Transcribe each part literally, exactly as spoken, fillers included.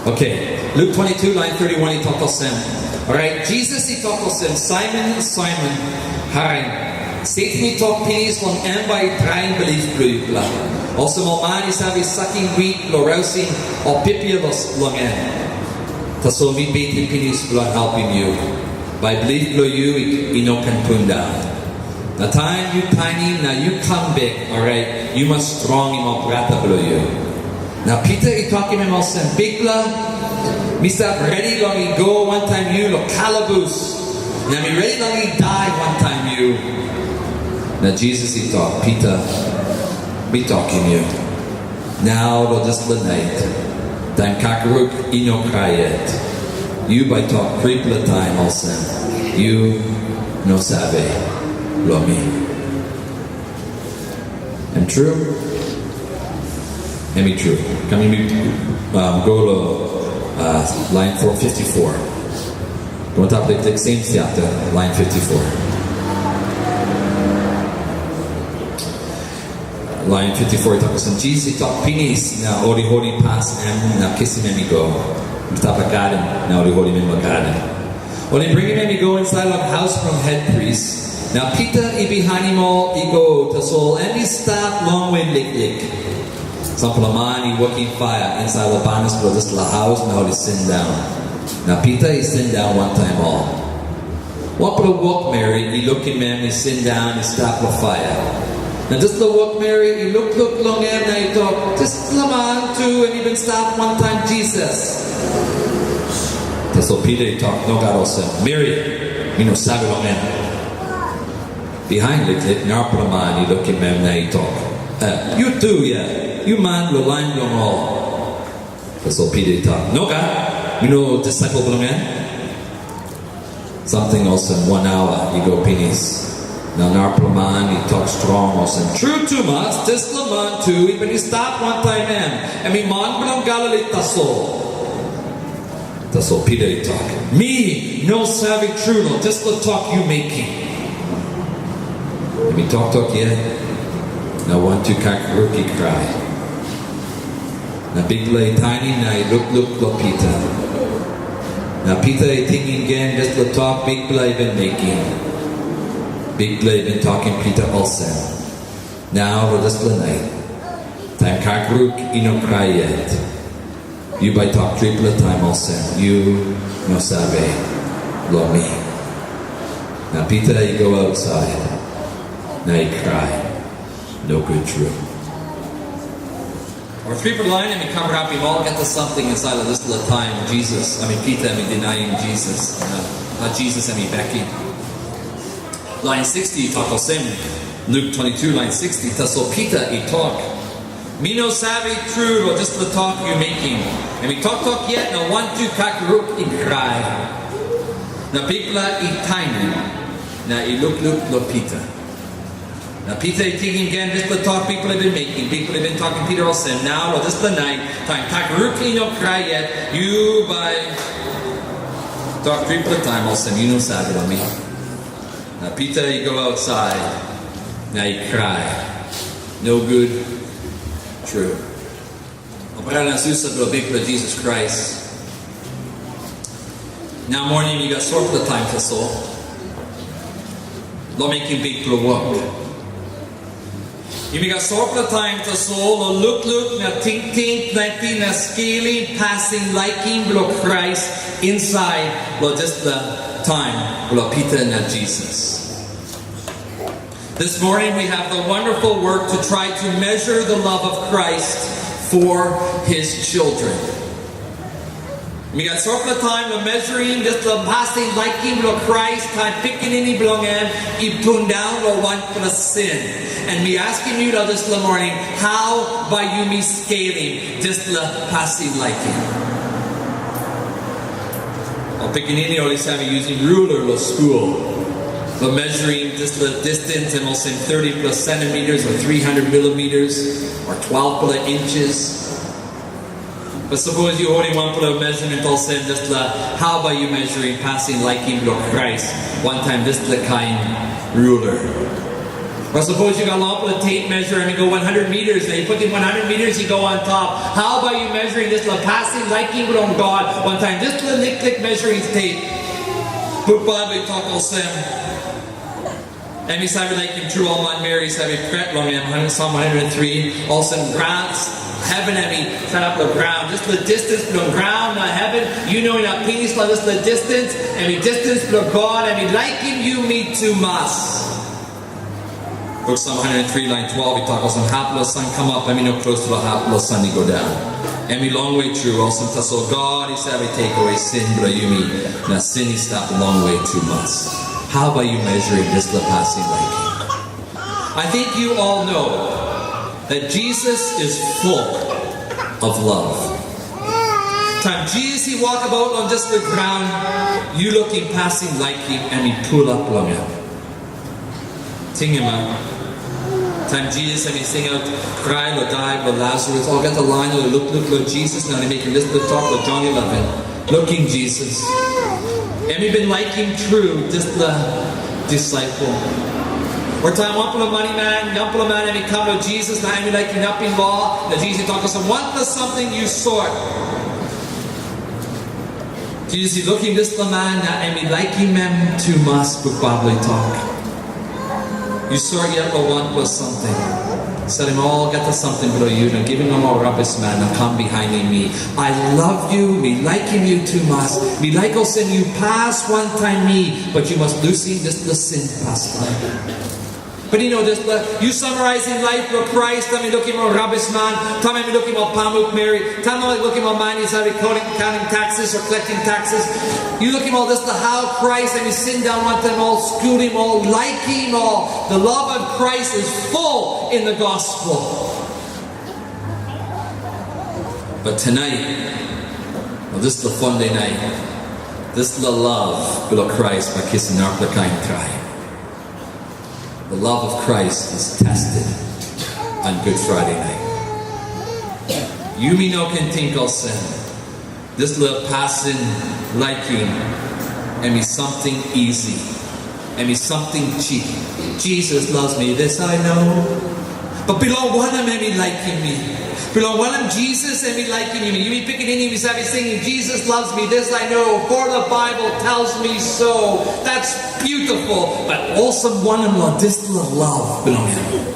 Oke, Luk twenty-two, lain thirty-one i tok olsem. Orait, Jisas i tok olsem, "Saimon, Saimon, harim. Satan i tok pinis long em bai i traim bilip bilong yupela. Olsem ol man i save sakim wit bilong rausim ol pipia long en. Tasol mi beten pinis bilong helpim yu. Bai bilip bilong yu i, i no ken pundaun. Na taim yu tanim na yu kam bek, orait, yu mas strongim ol brata bilong yu." Na Pita i tokim em olsem, "Bikpela, mi stap redi long i go wantaim yu long kalabus, na mi redi long i dai wantaim yu." Na Jisas i tok, "Pita, mi tokim yu, nau long dispela nait, taim kakaruk i no krai yet, yu bai tok tripela taim olsem, 'Yu no save long mi.'" Em tru? Em i tru. Kam yumi, um, go long, uh, lain four fifty-four. Go on top of the same chapter, lain fifty-four. Lain fifty-four i tok olsem, Jisas i tok pinis, na ol i holim pas em, na kisim em i go. I stap long gaden, na ol i holim em long gaden. Ol i bringim em i go insait long haus bilong hetpris, na Pita i bihainim ol i go, tasol em i stap longwe liklik. Sampela man i wokim paia insait long banis bilong dispela haus, na ol i sindaun. Na Pita i sindaun wantaim ol. Wanpela wokmeri i lukim em i sindaun i stap long paia. Na dispela wokmeri i lukluk long em na i tok, "Dispela man tu em i bin stap wantaim Jisas." Tasol Pita i tok nogat olsem, "Meri, mi no save long em." Bihain liklik narapela man i lukim em na i tok, "Eh, yu tu, ya, yu man long lain bilong ol." Tasol Pita i tok, "Nogat, mi no disaipel bilong en." Samting olsem wan aua i go pinis. Na narapela man i tok strong olsem, "Tru tumas, dispela man tu i bin i stap wantaim em. Em i man bilong Galili tasol." Tasol Pita i tok, "Mi no save tru long dispela tok yu mekim." Em i toktok yet, na wantu kakaruk i krai. Na Bikpela i tanim na i lukluk long Pita. Na Pita i tingim gen dispela tok Bikpela i bin mekim. Bikpela i bin tokim Pita olsem, "Nau long dispela nait, taim kakaruk i no krai yet, yu bai tok tripela taim olsem, 'Yu no save long mi.'" Na Pita i go ausait, na i krai. Nogut tru. Ol tripela lain em i karamapim olgeta samting insait long dispela taim Jisas, I mean, Pita em i denyim Jisas, na, na Jisas em i bekim. Lain sixty i tok olsem, Luk twenty-two, lain sixty, tasol Pita i tok, "Mi no save tru long dispela tok yu mekim." Em i toktok yet, na wantu kakaruk i krai. Na Bikpela i tanim, na i lukluk long Pita. Na Pita i tingim gen dispela tok Bikpela i bin mekim. Bikpela i bin tokim Pita olsem, "Nau long dispela nait, taim kakaruk i no krai yet, yu bai tok tripela taim olsem, 'Yu no save long mi.'" Na Pita i go ausait, na i krai. Nogut tru. Ol brata na susa bilong Bikpela Jisas Krais, nau moning i gat sotpela taim tasol long mekim bikpela wok. Yumi gat sotpela taim tasol long lukluk na tingting planti na skelim pasin laikim bilong Krais insait long dispela taim bilong Pita na Jisas. This morning we have the wonderful work to try to measure the love of Christ for his children. Mi gat sotpela taim long measuring dispela pasin laikim bilong Krais, taim pikinini bilong en i pundaun long wanpela sin. And mi askim yu long dispela morning, hau bai yumi skelim dispela pasin laikim? Ol pikinini ol i save using ruler long skul, long measuring dispela distance, em olsem thirty plus centimeters or three hundred millimeters or twelve pela inches. But sapos yu holim wanpela measurement olsem dispela, hau bai yu measuring pasin laikim bilong Krais wantaim dispela kain ruler? Or suppose you got a long tape measure and you go one hundred meters, and you put in one hundred meters, you go on top. How about you measuring this la passing liking bilong God one time? This little lick lick measuring tape. Buk Bible talk olsem. Em i save laikim tru ol manmeri i save pret long em, Psalm one hundred three, olsem graun, heaven em i sanap long graun. Dispela distance bilong graun na heaven, yu no inap pinis long dispela distance, em i distance bilong God, em i laikim yumi tumas. Buk Psalm one hundred three, line twelve, i tok olsem, hapla san kamap, em i no klostu long hapla san i go daun. Em i longwe tru, olsem tasol God i save tekewe sin bilong yumi, na sin i stap longwe tumas. How about you measuring dispela passing liking? I think you all know that Jesus is full of love. Taim Jisas i wokabaut long dispela graun, yu lukim passing liking em i pulap long em. Tingim, taim Jisas em i singaut krai long dai bilong Lasarus, olgeta lain ol i lukluk long Jisas, na ol i mekim dispela tok long Jon eleven, lukim Jisas. Em i bin laikim tru dispela disaipel. O taim wanpela maniman, wanpela man em i kam long Jisas, na em i laik inapim lo, na Jisas i tok olsem, wanpela samting yu sot. Jisas i lukim dispela man, na em i laikim em tumas, Buk Bible i tok. Yu sot yet long wanpela samting. Salim olgeta samting bilong yu, na givim long ol rabisman, na kam bihainim mi. I love you, mi laikim yu tumas, mi laik olsem yu pas wantaim mi, but yu mas lusim dispela sin pastaim. But you know dispela, yu summarizing life bilong Krais, taim yu lukim ol rabisman, taim yu lukim ol pamuk meri, taim yu lukim ol man i save counting, counting taxes or collecting taxes, yu lukim ol dispela, how Krais em i sindaun wantaim ol, skulim ol, laikim ol. The love of Christ is full in the gospel. But tonight, well, dispela Sunday night, dispela love bilong Krais bai kisim narapela kain trai. The love of Christ is tested on Good Friday night. Yumi no ken ting olsem, dispela pasin laikim, em i samting isi, em i samting cheap. Jesus loves me, this I know. But bilong wanem em i laikim mi? Bilong wanem Jesus em i laikim mi? Yumi pikinini, yumi save singing, Jesus loves me, this I know, for the Bible tells me so. That's beautiful. But olsem wanem long dispela love bilong em?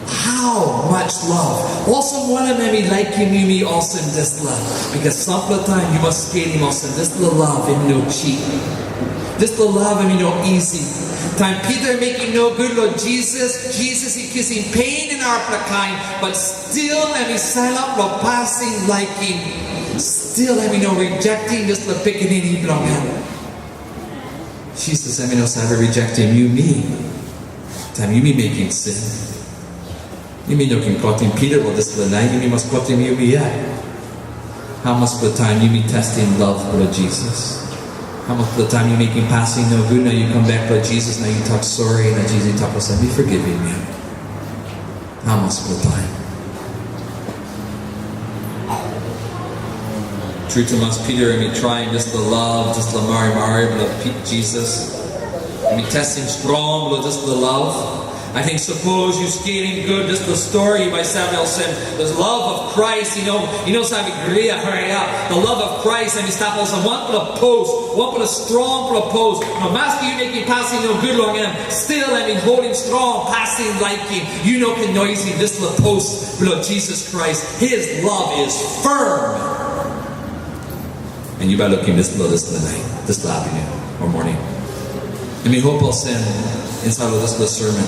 How much love? Olsem wanem em i laikim yumi olsem dispela? Because sampela taim yu mas skelim olsem, dispela love em no cheap. Dispela love em no easy. Taim Pita i mekim nogut long Jisas, Jisas i kisim pen narapela kain, but still em i sanap long pasin laikim. Still em i no rejecting dispela pikinini bilong em. Jisas em i no save rejectim yumi. Taim yumi mekim sin, yumi no ken kotim Pita, o dispela nait yumi mas kotim yumi yet. Hamas pela taim yumi testim love bilong Jisas? Hamas pela taim yu mekim pasin nogut, na yu kam bek long Jisas, na yu tok sori, na Jisas i tok olsem, mi forgivim yu? Hamas pela taim? Tru tumas, Pita em i traim dispela love, dispela marimari bilong Jisas. Em i testim strong bilong dispela love. Ating sapos yu skelim gut dispela stori, yu bai save olsem, the love of Christ, yu no, yu no save klia hariap. The love of Christ em i stap olsem wanpela pos, wanpela strongpela pos. No maski yu mekim pasin nogut long em, still em i holim strong pasin laikim. Yu no ken noisim dispela pos bilong Jisas Krais. His love is firm. And yu bai lukim dispela, dispela nait, dispela apinun o moning. Na mi hope olsem, insait long dispela sermon,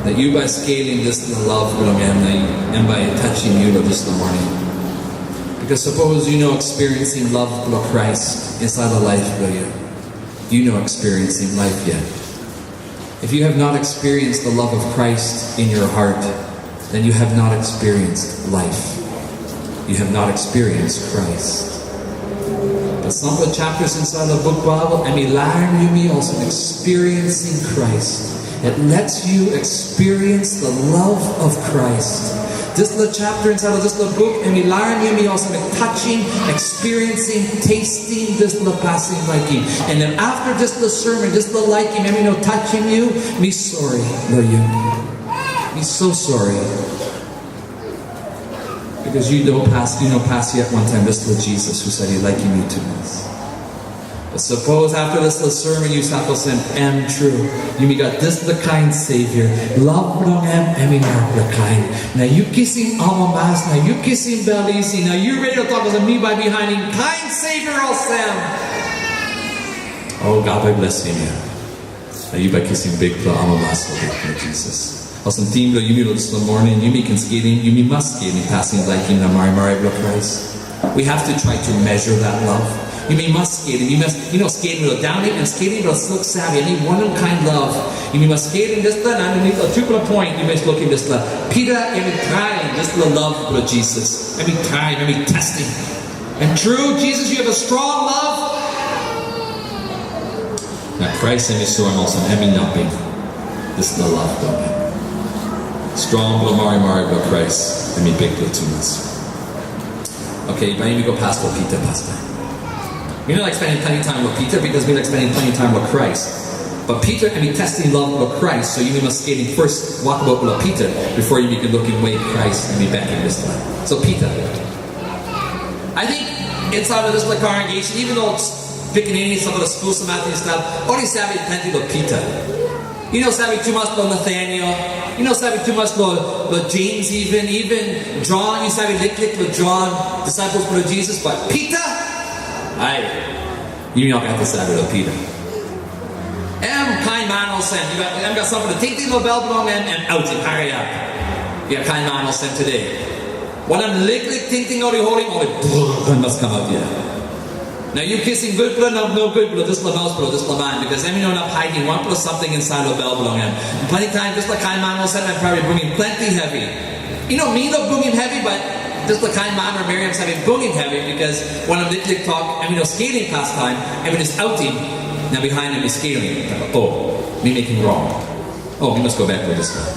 that yu bai skelim dispela love bilong em, na em bai tasim yu long dispela moning. Because sapos yu no experiencing love bilong Krais insait long laip bilong yu, yu no experiencing life yet. If you have not experienced the love of Christ in your heart, then you have not experienced life. You have not experienced Christ. But sampela chapters insait long buk Bible, em i larim yumi olsem experiencing Christ. It lets you experience the love of Christ. Dispela chapter inside of dispela book, em i larim yumi olsem, touching, experiencing, tasting dispela pasin laikim. And then after dispela sermon, dispela laikim, em i no touching yu, mi sorry, no yu. Mi so sorry. Because yu no pas, yu no pas yet wantaim dispela Jesus husat i laikim yu tumas. But sapos after dispela sermon yu save olsem, em tru, yumi gat dispela kain Savior, love bilong em, em i narapela kain. Na yu kisim amamas, na yu kisim bel isi, na yu redi long tok olsem, mi bai bihainim kain Savior olsem. Oh, God bai blesim yu. Na yu bai kisim bikpela amamas long Bikpela Jesus. Olsem tim bilong yumi long dispela morning, yumi ken skelim, yumi mas skelim pasin laikim na marimari bilong Krais. We have to try to measure that love. Yumi mas skelim, yumi mas, yu no skelim bilong daunim, na skelim bilong luksave, em i wanem kain love. Yumi mas skelim dispela, na aninit long tupela point, yumi mas lukim dispela. Pita em i traim dispela love bilong Jesus. Em i traim, em i testim. And true, Jesus, you have a strong love. Na Krais em i soim olsem, em inapim dispela love bilong em. Strong bilong marimari bilong Krais, em i bikpela tumas. Okay, bai yumi go pas long Pita pastaim. Mi no laik spending plenty time with Pita because mi laik spending plenty time with Christ. But Pita em i testim love bilong Krais, so yumi mas skelim first wokabaut bilong Pita before yumi ken lukim we Krais em i bekim dispela. So Pita, I think inside of dispela congregation, even though it's pikinini, sampela skul, sampela nating i stap, ol i save planti long Pita. Yu no save tumas long Nathaniel. Yu no save tumas long, long James even. Even John, yu save liklik long John, disciples bilong Jesus. But Pita, ai, yu no gat save long Pita. Em kain man olsem, yu gat, em gat sampela tingting long bel bilong em, em autim, hariap. Yu gat kain man olsem tude. Wanem liklik tingting ol i holim, ol i brrr, em mas kam aut ya. Na yu kisim gutpela, no, no gutpela, dispela maus bilong dispela man, because em i no inap haitim wanpela samting insait long bel bilong em. Planti taim, dispela kain man olsem, em probably bringim planti hevi. Yu no mi no bringim hevi, but dispela kain man o meri em save bringim hevi, because wanem liklik tok, em i no skelim pastaim, em i just autim, na bihain em i skelim. Oh, mi mekim rong. Oh, mi mas go bek long dispela.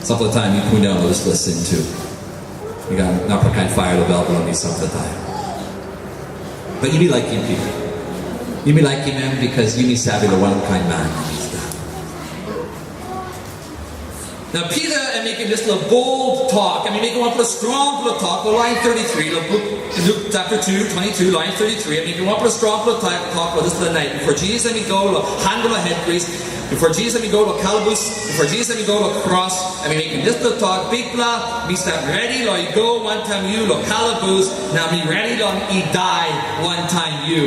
Sampela taim yu pundaun long dispela sin tu. Yu gat narapela kain paia long bel bilong mi sampela taim. But yumi laikim Pita. Yumi laikim em because yumi save long wanem kain man em i stap. Na Pita em mekim dispela bold tok, em i mekim wanpela strongpela tok, long lain thirty-three, long buk Luke chapter two, twenty-two, lain thirty-three, em i mekim wanpela strongpela tok, tok long dispela nait. Bipo Jisas em i go long han bilong hetpris, bipo Jisas em i go long kalabus, bipo Jisas em i go long kros, em i mekim dispela tok, Bikpela, mi stap redi long i go wantaim yu long kalabus, na mi redi long i dai wantaim yu.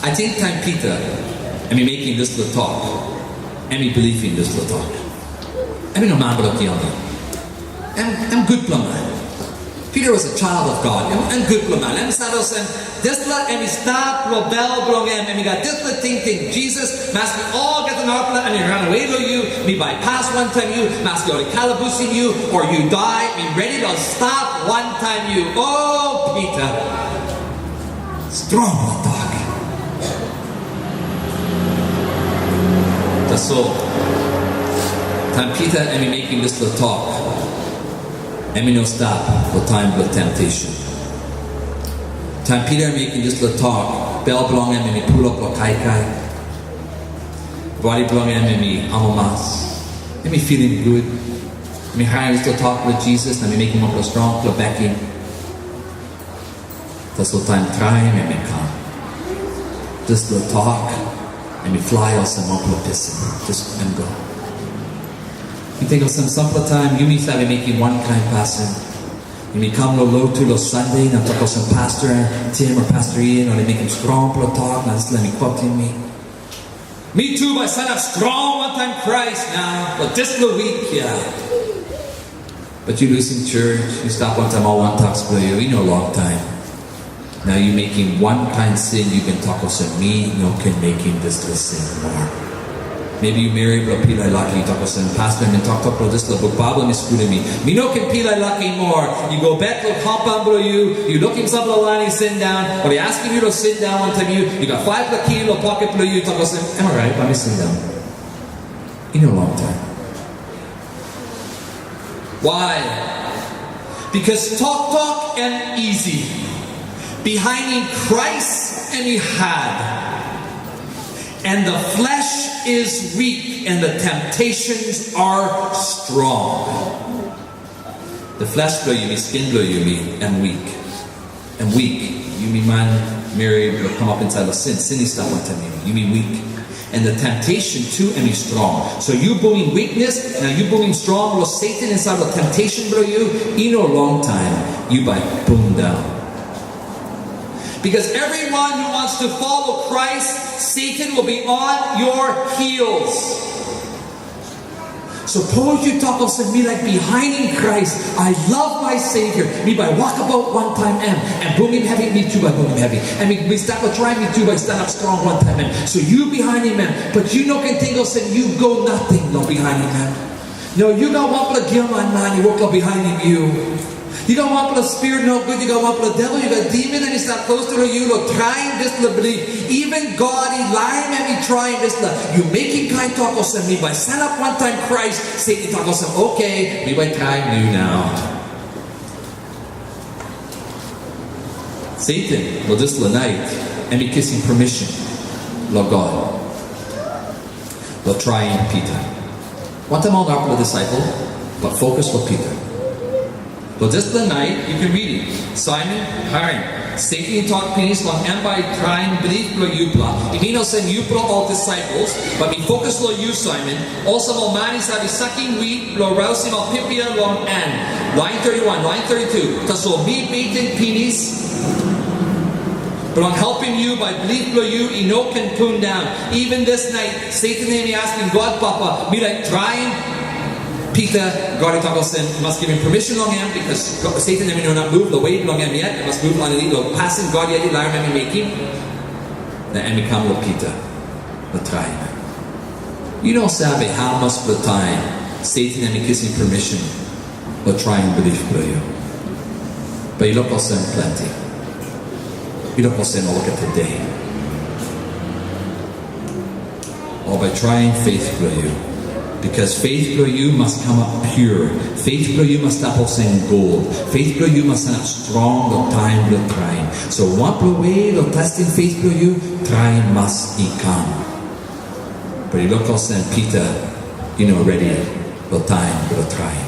Ating taim Pita em i mekim dispela tok, em i bilipim dispela tok. Em i no man bilong giaman. Em, em gutpela man. Peter was a child of God. Em, em gutpela man. Em save olsem, dispela em i stap long bel bilong em. Em i gat dispela tingting. Jisas, maski olgeta narapela em i ranawe long yu, mi bai pas wantaim yu, maski ol i kalabusim yu, o yu dai, mi redi long stap wantaim yu. O Pita, strongpela tok. Tasol, taim Pita em i mekim dispela tok, em i no stap long taim bilong temptation. Taim Pita em i mekim dispela tok, bel bilong em em i pulap long kaikai. Bodi bilong em em i amamas. Em i pilim gut. Em i harim dispela tok bilong Jisas, na em i mekim wanpela strongpela bekim. Tasol taim traim em i kam, dispela tok em i flai olsem wanpela pisin, just em go. Mi ting olsem, sampela taim yumi save mekim wankain pasin. Yumi kam long lotu long Sande, na tok olsem, Pastor Tim o Pastor Ian ol i mekim strongpela tok, na dispela em i kotim mi. Mi tu bai sanap strong wantaim Krais nau, long dispela wik ya. But yu lusim church, yu stap wantaim ol wantoks bilong yu, i no longtaim. Nau yu mekim wankain sin, yu bin tok olsem, mi no ken mekim dispela sin moa. Maybe yu meri bilong pilai laki, yu tok olsem, Pastor, mi toktok long dispela buk Baibel, mi skulim mi. Mi no ken pilai laki moa. Yu go bek long compound bilong yu, yu lukim sampela lain i sindaun, ol i askim yu long sindaun wantaim yu, yu gat faipela kili long poket bilong yu, yu tok olsem, em orait, bai mi sindaun. I no long taim. Why? Because toktok em isi. Bihainim Krais em i hat. And the flesh is weak and the temptations are strong. The flesh bilong yumi, skin bilong yumi, em weak. Em weak. Yumi manmeri bilong kamap insait long sin. Sin i stap wantaim yumi. Yumi weak. And the temptation tu em i strong. So yu bungim weakness, na yu bungim strong long Satan insait long temptation bilong yu, i no long taim yu bai pundaun. Because everyone who wants to follow Christ, Satan will be on your heels. Sapos yu tok olsem, "Mi laik bihainim Krais, I love my Savior, mi bai wokabaut wantaim em, em bungim hevi, mi tu bai bungim hevi, em mi, mi stap long traim, mi tu bai sanap strong wantaim em." So yu bihainim em, but yu no ken ting olsem yu go nating long bihainim em. No, yu gat wanpela giaman man i wok long bihainim yu. Yu gat wanpela spirit nogut, yu gat wanpela devil, yu gat demon em i stap klostu long yu long traim dispela bilip. Even God i larim em i traim dispela. Yu mekim kain tok olsem, "Mi bai sanap wantaim Krais," Satan i tok olsem, "Oke, mi bai traim yu nau." Satan, long dispela nait, em i kisim permission long God long traim Pita. Wantaim ol arapela disaipel, but focus long Pita. Long dispela nait, yu ken ridim. Saimon, harim. Satan i tok pinis long em bai i traim bilip bilong yupela. I min olsem yupela ol disaipel, but mi focus long yu, Saimon. Olsem ol man i save sakim wit bilong rausim ol pipia long en. Lain thirty-one, lain thirty-two. Tasol mi beten pinis bilong helpim yu, bai bilip bilong yu i no ken pundaun. Even this night, Satan em i askim God Papa, "Mi laik traim Pita." God i tok olsem, "Yu mas givim permission long em, because Satan em i no inap move long we bilong em yet. Em mas move long, long pasin God yet i larim em i mekim." Na em i kam long Pita, na traim em. Yu no save hamas bilong taim Satan em i kisim permission long traim bilip bilong yu. Bai yu luk olsem planti. Yu luk olsem olgeta de. O bai traim faith bilong yu. Because faith bilong yu mas kamap pure. Faith bilong yu mas stap olsem gol. Faith bilong yu mas sanap strong long taim bilong traim. So wanpela we long testim faith bilong yu, traim mas i kam. But yu luk olsem Pita i no redi long taim bilong traim.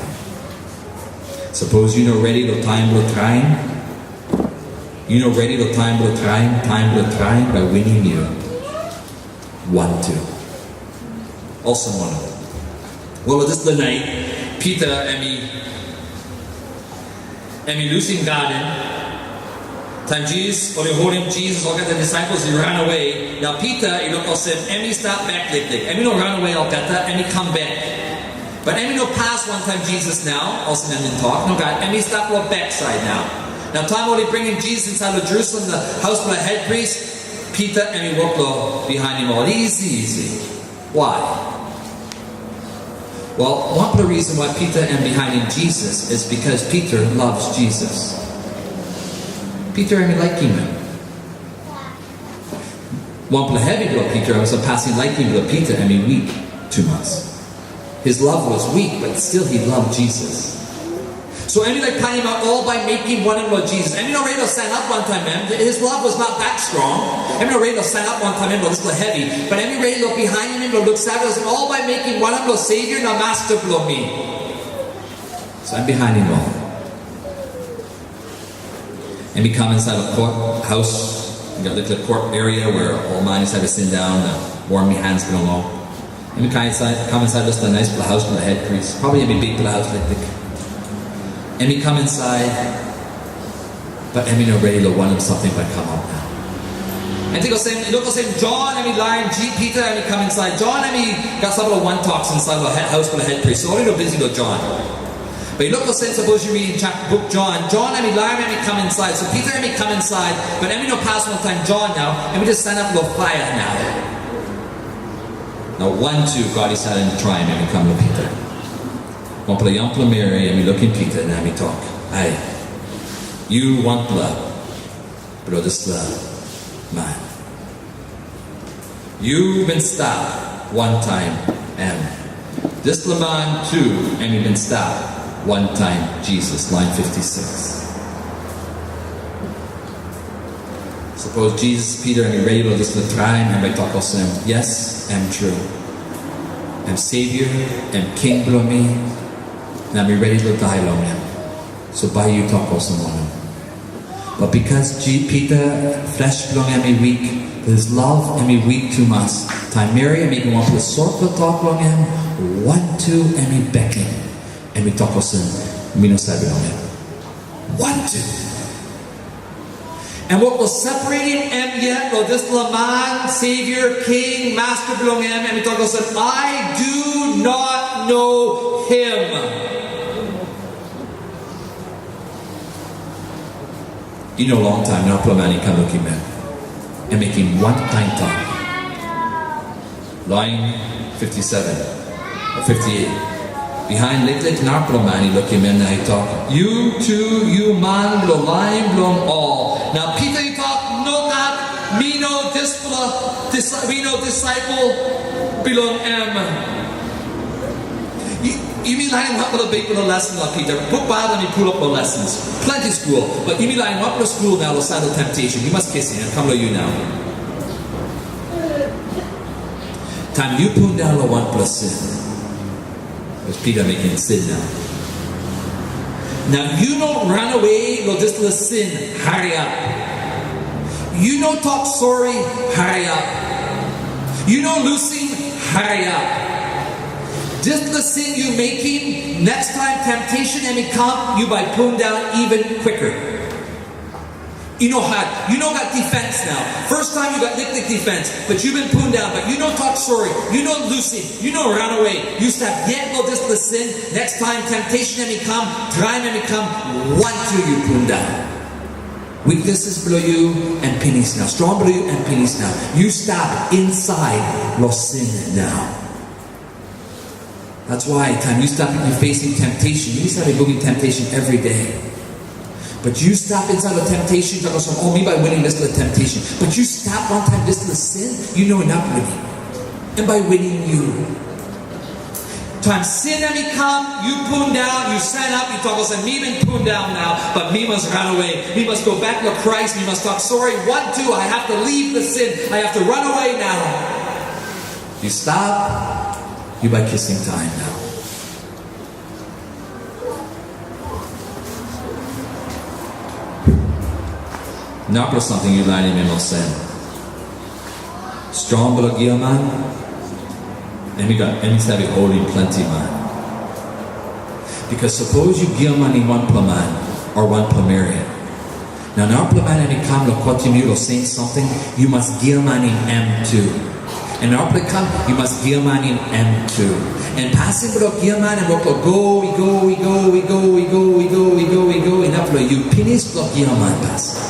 Sapos yu no redi long taim bilong traim, yu no redi long taim bilong traim, taim bilong traim bai winim yu. Wantu. Olsem wanem? Wel, dispela nait, Pita em i, em i lusim gaden. Taim Jisas, ol i holim Jisas, olgeta disaipel i ranawe. Na Pita i luk olsem, em i stap bek liklik. Em i no ranawe olgeta, em i kam bek. But em i no pas wantaim Jisas nau, olsem em i tok. Nogat, em i stap long beksait nau. Na taim ol i bringim Jisas insait long Jerusalem, na haus bilong hetpris, Pita em i wok long bihainim ol isi isi. Why? Well, one of the reason why Peter em bihainim Jisas is because Peter loves Jesus. Pita em i laikim em. Wanpela hevi bilong Pita em olsem pasin laikim bilong Pita em i wik tumas. His love was weak, but still he loved Jesus. So em i laik painim aut ol bai mekim wanem long Jisas. Em i no redi long sanap wantaim em. His love was not that strong. Em i no redi long sanap wantaim em long dispela hevi. But em i redi long bihainim em, long luksave olsem ol bai mekim wanem long Savior na Master bilong mi. So em bihainim ol. Em i kam insait long kot haus, i gat liklik kot area where ol man i save sindaun na warmim han bilong ol. Em i kam insait, kam insait dispela naispela haus bilong hetpris. Probably em i bikpela haus liklik. Em i kam insait, but em i no redi long wanem samting bai kamap nau. Em ting olsem, i luk olsem Jon em i lain Pita em i kam insait. Jon em i gat sampela wantoks insait long haus bilong hetpris. So ol i no bisi long Jon. But i luk olsem, sapos yu ridim buk Jon, Jon em i larim em i kam insait. So Pita em i kam insait, but em i no pas wantaim Jon nau, em i jas sanap long paia nau. Na wantu God i salim traim em i kam long Pita. Wanpela yangpela meri em i lukim Pita na em i tok, "Ai, yu wanpela bilong dispela man. Yu bin stap wantaim em." Dispela man tu em i bin stap wantaim Jisas, lain fifty six. Sapos Jisas, Pita em i redi long dispela traim, em bai tok olsem, "Yes, em tru. Em Savior, em King bilong mi, na mi redi long dai long em. So bai yu tok olsem wanem?" But because Ji- Pita, flesh bilong em i wik, his love em i wik tumas, taim meri em i mekim wanpela sotpela tok long em, wantu em i bekim, em i tok olsem, "Mi no save long em." Wantu. Em wok long separatim em yet long dispela man, Savior, King, Master bilong em, em i tok olsem, "I do not know him." I no longtaim narapela man i kam lukim em. Em mekim wankain tok. Lain fifty seven, o fifty eight. Bihain liklik narapela man i lukim em na i tok, "Yu tu, yu man bilong lain bilong ol." Na Pita i tok, "Nogat, mi no dispela, dis- mi no disaipel bilong em." Yu- Yumi lainim wanpela bikpela lesson long Pita. Buk Baibel em i pulap long lessons. Planti skul, but yumi lainim wanpela skul nau long sait long temptation. Yu mas kisim, em kam long yu nau. Taim yu pundaun long wanpela sin, bikos Pita mekim sin nau. Nau yu no ranawe long dispela sin, hariap. Yu no tok sori, hariap. Yu no lusim, hariap. Dispela sin yu mekim, next time temptation em i kam, yu bai pundaun even quicker. I no hat, yu no gat defense nau. First time yu gat liklik defense, but yu bin pundaun, but yu no tok sori, yu no lusim, yu no ranawe, yu stap yet long dispela sin, next time temptation em i kam, traim em i kam, wantu yu pundaun. Weaknesses bilong yu em pinis nau, strong bilong yu em pinis nau. Yu stap insait long sin nau. That's why taim yu stap, yu facing temptation, yu save go through temptation every day. But yu stap insait long temptation, tok olsem, "Oh, mi bai winim dispela temptation." But yu stap wantaim dispela sin, yu no inap winim. Em bai winim yu. Taim sin em i kam, yu pundaun, yu sanap, yu tok olsem, "Mi bin pundaun nau, but mi mas ranawe. Mi mas go bek long Krais, mi mas tok sori. Wantu, I have to leave the sin. I have to run away now." Yu stap, yu bai kisim taim nau. Narapela samting yu lainim em olsem. Strong bilong giaman, em i gat, em i save holim planti man. Because sapos yu giamanim wanpela man o wanpela meri, na narapela man em i kam long kotim yu long seim samting, yu mas giamanim em tu. Na narapela i kam, yu mas giamanim em tu. Na pasin bilong giaman em wok long go, i go, i go, i go, i go, i go, i go, i go, inap long yu pinis long giaman pasin.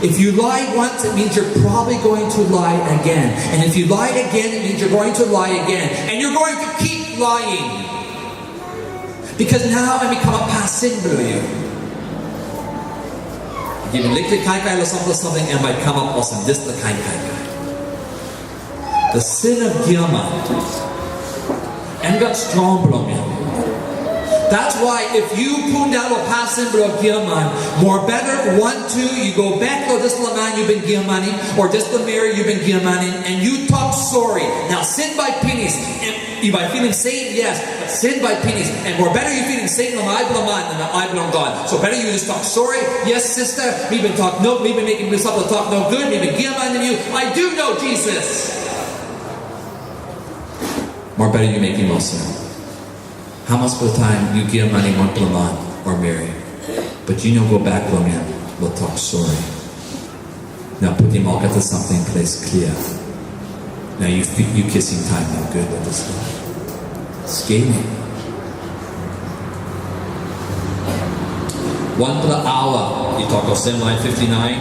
If you lie once, it means you're probably going to lie again. And if you lie again, it means you're going to lie again. And you're going to keep lying. Because nau em i kamap pasin bilong yu. Givim liklik kaikai long sampela samting, em bai kamap olsem dispela kain kaikai. The sin of giaman. Em gat strong bilong em. That's why if yu pundaun long pasin bilong giaman, more better wantu yu go bek long dispela man yu bin giamanim, o dispela meri yu bin giamanim, and yu tok sori. Nau sin bai pinis, em, yu bai filim sem, yes, but sin bai pinis, and more better yu filim sem long ai bilong man than long ai bilong God. So better yu just tok sori. Yes, sista, mi bin tok no, mi bin mekim dispela tok nogut, mi bin giamanim yu. I do know Jesus. More better yu mekim olsem. Hamaspela taim yu giamanim wanpela man o meri, but yu no go bek long em long tok sori. Nau putim olgeta samting ples klia. Nau yu fi- yu kisim taim nogut long dispela. Skelim. Wanpela aua, i tok olsem, lain fifty nine,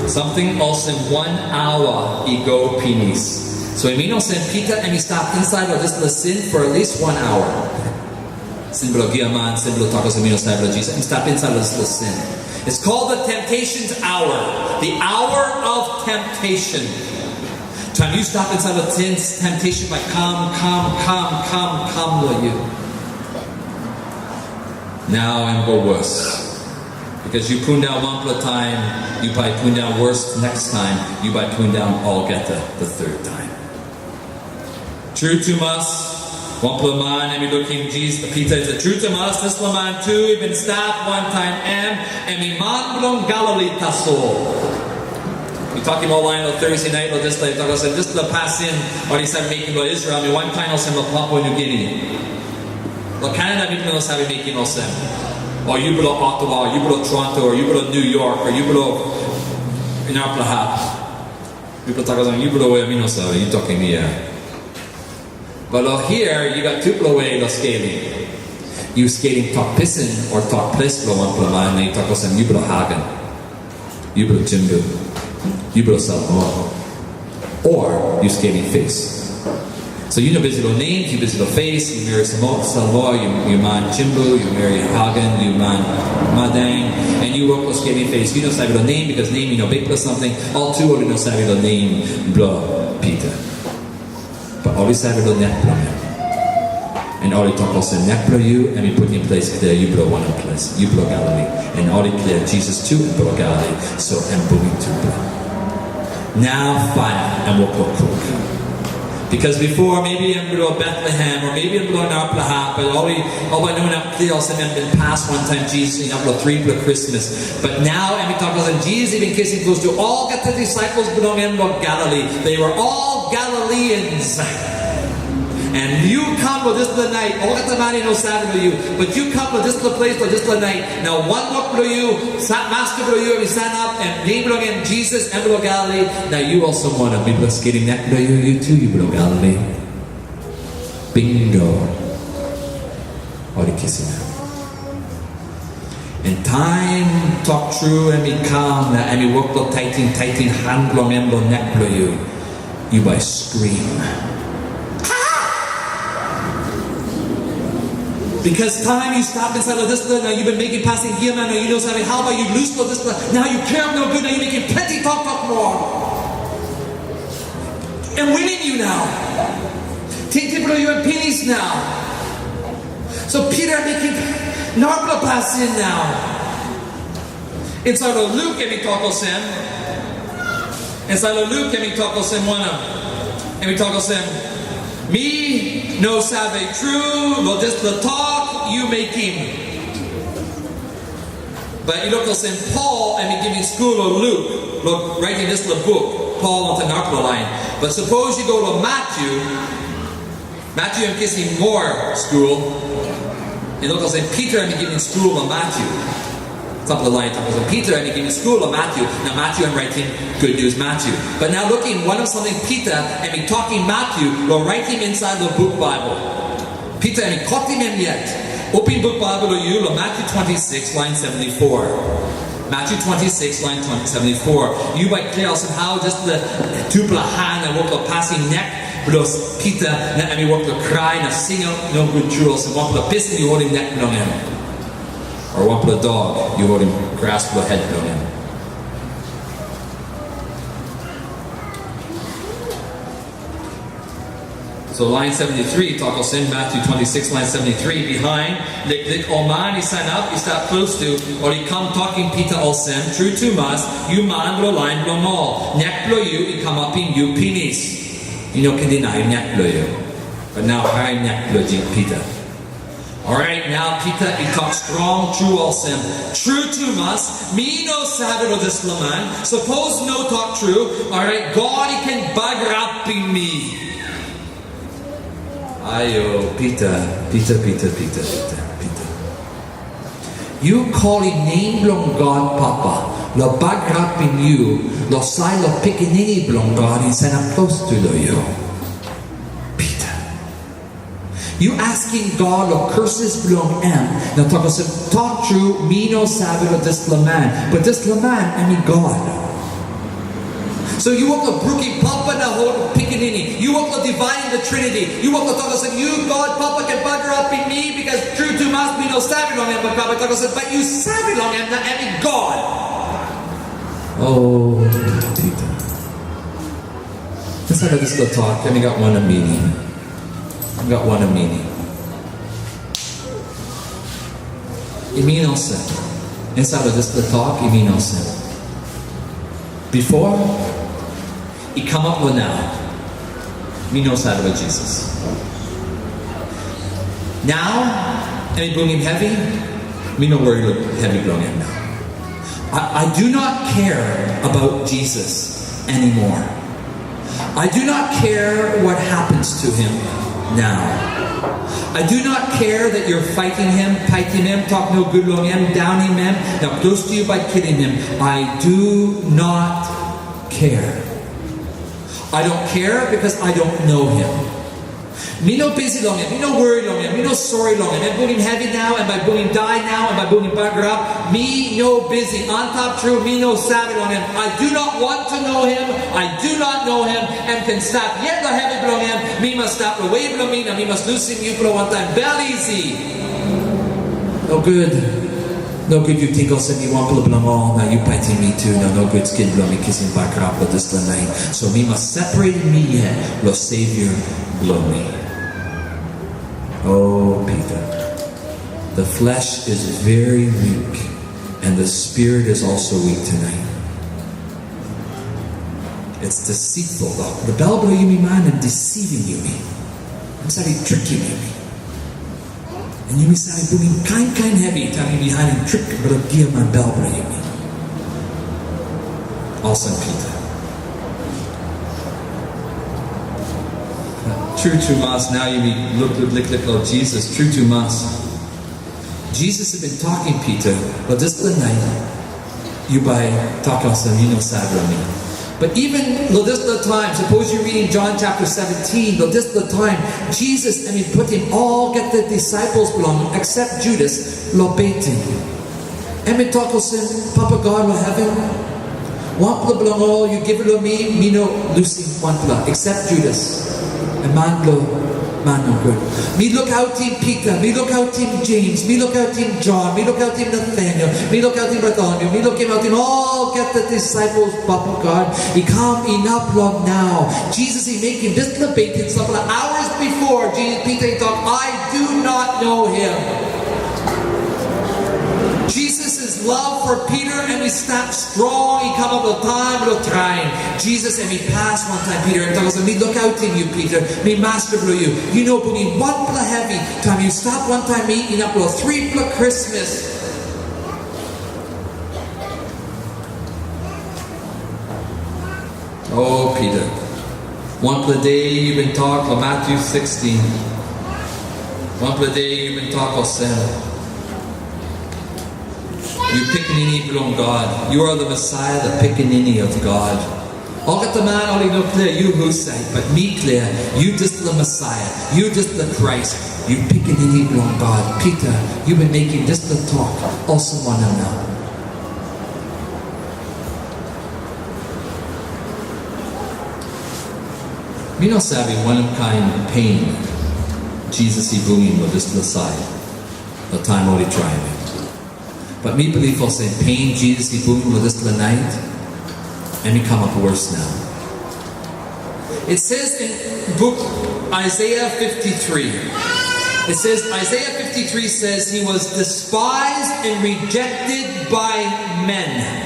samting olsem wan aua i go pinis. So em i olsem Pita em i stap insait long dispela sin for at least one hour. Sin bilong giaman, sin bilong tok olsem mi no save long Jisas, em i stap insait long dispela sin. It's called the temptation's hour, the hour of temptation. Taim yu stap insait long temptation bai kam, kam, kam, kam, kam long yu. Nau em go worse. Because yu pundaun wanpela taim, yu bai pundaun worse next time, yu bai pundaun olgeta the third time. Tru tumas, wanpela man em i lukim Jisas, Pita i tok, "Tru tumas, dispela man tu i bin stap wantaim em, em i man bilong Galili tasol." Mi tokim ol lain long Thursday night long dispela, i tok olsem, dispela pasin ol i save mekim long Israel, em i wankain olsem long Papua New Guinea. Long Canada, mipela no save mekim olsem. O yu bilong Ottawa, o yu bilong Toronto, o yu bilong New York, o yu bilong narapela hap. Mipela tok olsem, yu bilong we, mi no save, yu tokim mi ya. But long hia, yu gat tupela we long skelim. Yu skelim tok pisin o tok ples bilong wanpela man, na yu tok olsem, yu bilong Hagen, yu bilong Timbuk, yu bilong Samoa, o yu skelim face. So yu no bisi long nem, yu bisi long face, yu meri Samo-, Samoa, yu, yu man Timbuk, yu meri Hagen, yu man Madang, na yu wok long skelim face. Yu no save long nem, bikos nem i no bikpela samting, ol tu ol i no save long nem bilong Pita. Bat ol i save long nek bilong en. Na ol i tok olsem, nek bilong yu, em i putim ples klia, yu bilong wanem ples, yu bilong Galili. Na ol i klia, Jisas tu em bilong Galili, so em bungim tupela. Nau paia em wok long kuk. Bikos bipo, maybe em bilong Betlehem, o maybe em bilong narapela hap, bat ol i, ol bai no inap klia olsem em bin pas wantaim Jisas inap long tripela Krismas. Bat nau em i tok olsem, Jisas i bin kisim klostu olgeta disaipel bilong en long Galili. They were all Galileans. Na yu kam long dispela nait, olgeta man i no save long yu, bat yu kam long dispela ples long dispela nait. Na wanwok bilong yu, sa-, masta bilong yu em i sanap, na nem bilong en Jisas, em bilong Galili. Na yu olsem wanem, mipela skelim nek bilong yu, yu tu, yu bilong Galili. Bingo. Ol i kisim em. Na taim tok tru em i kam, na em i wok long taitim, taitim han bilong em long nek bilong yu, yu bai skrim. Bikos taim yu stap insait long dispela, na yu bin mekim pasin giaman, na yu no save hau bai yu lus long dispela, nau yu kirap nogut, na yu mekim planti toktok moa. Em winim yu nau. Tingting bilong yu em pinis nau. So Pita em mekim narapela pasin nau. Insait long Luk em i tok olsem. Insait long Luk em i tok olsem wanem? Em i tok olsem, mi no save tru long dispela tok yu mekim. Bat yu luk olsem Pol em i givim skul long Luk, long raitim dispela buk, Pol wantaim narapela lain. Bat sapos yu go long Matyu, Matyu em kisim moa skul. Yu luk olsem Pita em i givim skul long Matyu. Sampela lain tok olsem Pita em i givim skul long Matyu, na Matyu em raitim Gutnius Matyu. Bat nau lukim wanem samting Pita em i tokim Matyu long raitim insait long buk Baibel. Pita em i kotim em yet. Opim buk Baibel bilong yu long Matyu twenty-six, lain seventy-four. Matyu twenty-six, lain twenty, seventy-four. Yu bai klia olsem hau dispela tupela han em wok long pasim nek bilong Pita, na em i wok long krai na singaut nogut tru olsem wanpela pisin yu holim nek bilong en. O wanpela dok yu holim gras bilong het bilong en. So lain seventy-three, tok olsem, Matthew twenty-six, lain seventy-three, bihain, liklik ol man i sanap i stap klostu, ol i kam tokim Pita olsem, "Tru tumas, yu man bilong lain bilong ol. Nek bilong yu i kamapim yu pinis. Yu no ken dinaim nek bilong yu." Bat nau harim nek bilong Pita. Orait, nau Pita i tok strong tru olsem, "Tru tumas, mi no save long dispela man. Sapos no tok tru, orait God i ken bagarapim mi." Aio, Pita, Pita, Pita, Pita, Pita, Pita. Yu kolim nem bilong God Papa, long bagarapim yu, long sait long Pikinini bilong God i sanap klostu long yu. Pita. Yu askim God long curses bilong em, na tok olsem, "Tok tru, mi no save long dispela man, bat dispela man em i God." So yu wok long brukim Papa na Holi Pikinini. Yu wok long dividing the Trinity. Yu wok long tok olsem, "Yu God Papa ken bagarapim mi, bikos tru tumas mi no save long em," bat God tok olsem, "Bat yu save long em, na em i God." O, Pita. Insait long dispela tok, em i gat wanem meaning? Em i gat wanem meaning? I min olsem. Insait long dispela tok, i min olsem. Bipo, i kamap long nau, mi no save long Jisas. Nau, em i bungim hevi, mi no wori long hevi bilong en nau. I, I do not care about Jesus anymore. I do not care what happens to him now. I do not care that you're fighting him, paitim em, tok nogut long em, daunim em, na klostu yu bai kilim em. I do not care. I don't care because I don't know him. Mi no bisi long em, mi no wori long em, mi no sori long em. Em bungim hevi nau, em bai bungim dai nau, em bai bungim bagarap. Mi no bisi, antap tru, mi no save long em. I do not want to know him, I do not know him. Em ken stap yet long hevi bilong em, mi mas stap long we bilong mi, na mi mas lusim yupela wantaim bel isi. Nogut. Nogut yu ting olsem mi wanpela bilong ol, na yu paitim mi tu, na nogut skin bilong mi kisim bagarap long dispela nait. So mi mas separetim mi yet long Savior bilong mi. Oh, Peter, the flesh is very weak, and the spirit is also weak tonight. It's deceitful. The, the bel bilong yumi man em deceiving yumi. Em save trikim yumi. Na yumi save bungim kain kain hevi taim yumi harim trik bilong giaman bel bilong yumi. Olsem Pita. Tru tumas, nau yumi lukluk liklik long Jisas. Tru tumas. Jisas i bin tokim Pita, "Long dispela nait, yu bai tok olsem, yu no save long mi." But even long dispela taim, sapos yu ridim John chapter seventeen, long dispela taim, Jisas em i putim olgeta disaipel bilong em, except Judas, long beten. Em i tok olsem, "Papa God long heven, wanpela bilong ol yu givim long mi, mi no lusim wanpela, except Judas, em man bilong man nogut. Mi lukautim Pita, mi lukautim James, mi lukautim John, mi lukautim Nathaniel, mi lukautim Bartholomew, mi lukautim olgeta disaipel, Papa God, i kam inap long nau." Jisas i mekim dispela beten sampela hours before, Jisas, Pita i tok, "I do not know him." Jesus' love for Peter em i stap strong, i kamap long taim bilong traim. Jisas em i pas wantaim Pita, em tok olsem, "Mi lukautim yu, Pita, mi master bilong yu. Yu no bungim wanpela hevi, taim yu stap wantaim mi inap long tripela Krismas." O Pita, wanpela de yu bin tok long Matyu sikstin. Wanpela de yu bin tok olsem, "Yu pikinini bilong God. You are the Messiah, the pikinini of God." Olgeta man ol i no klia yu husat, but mi klia, yu dispela Messiah, yu dispela Krais, yu pikinini bilong God. Pita, yu bin mekim dispela tok olsem wanem nau? Mi no save wanem kain pen Jisas i bungim long dispela sait, long taim ol i traim em. But mi bilip olsem pen Jisas i bungim long dispela nait, em i kamap worse nau. It says in book Isaiah fifty-three, it says, Isaiah fifty-three says he was despised and rejected by men.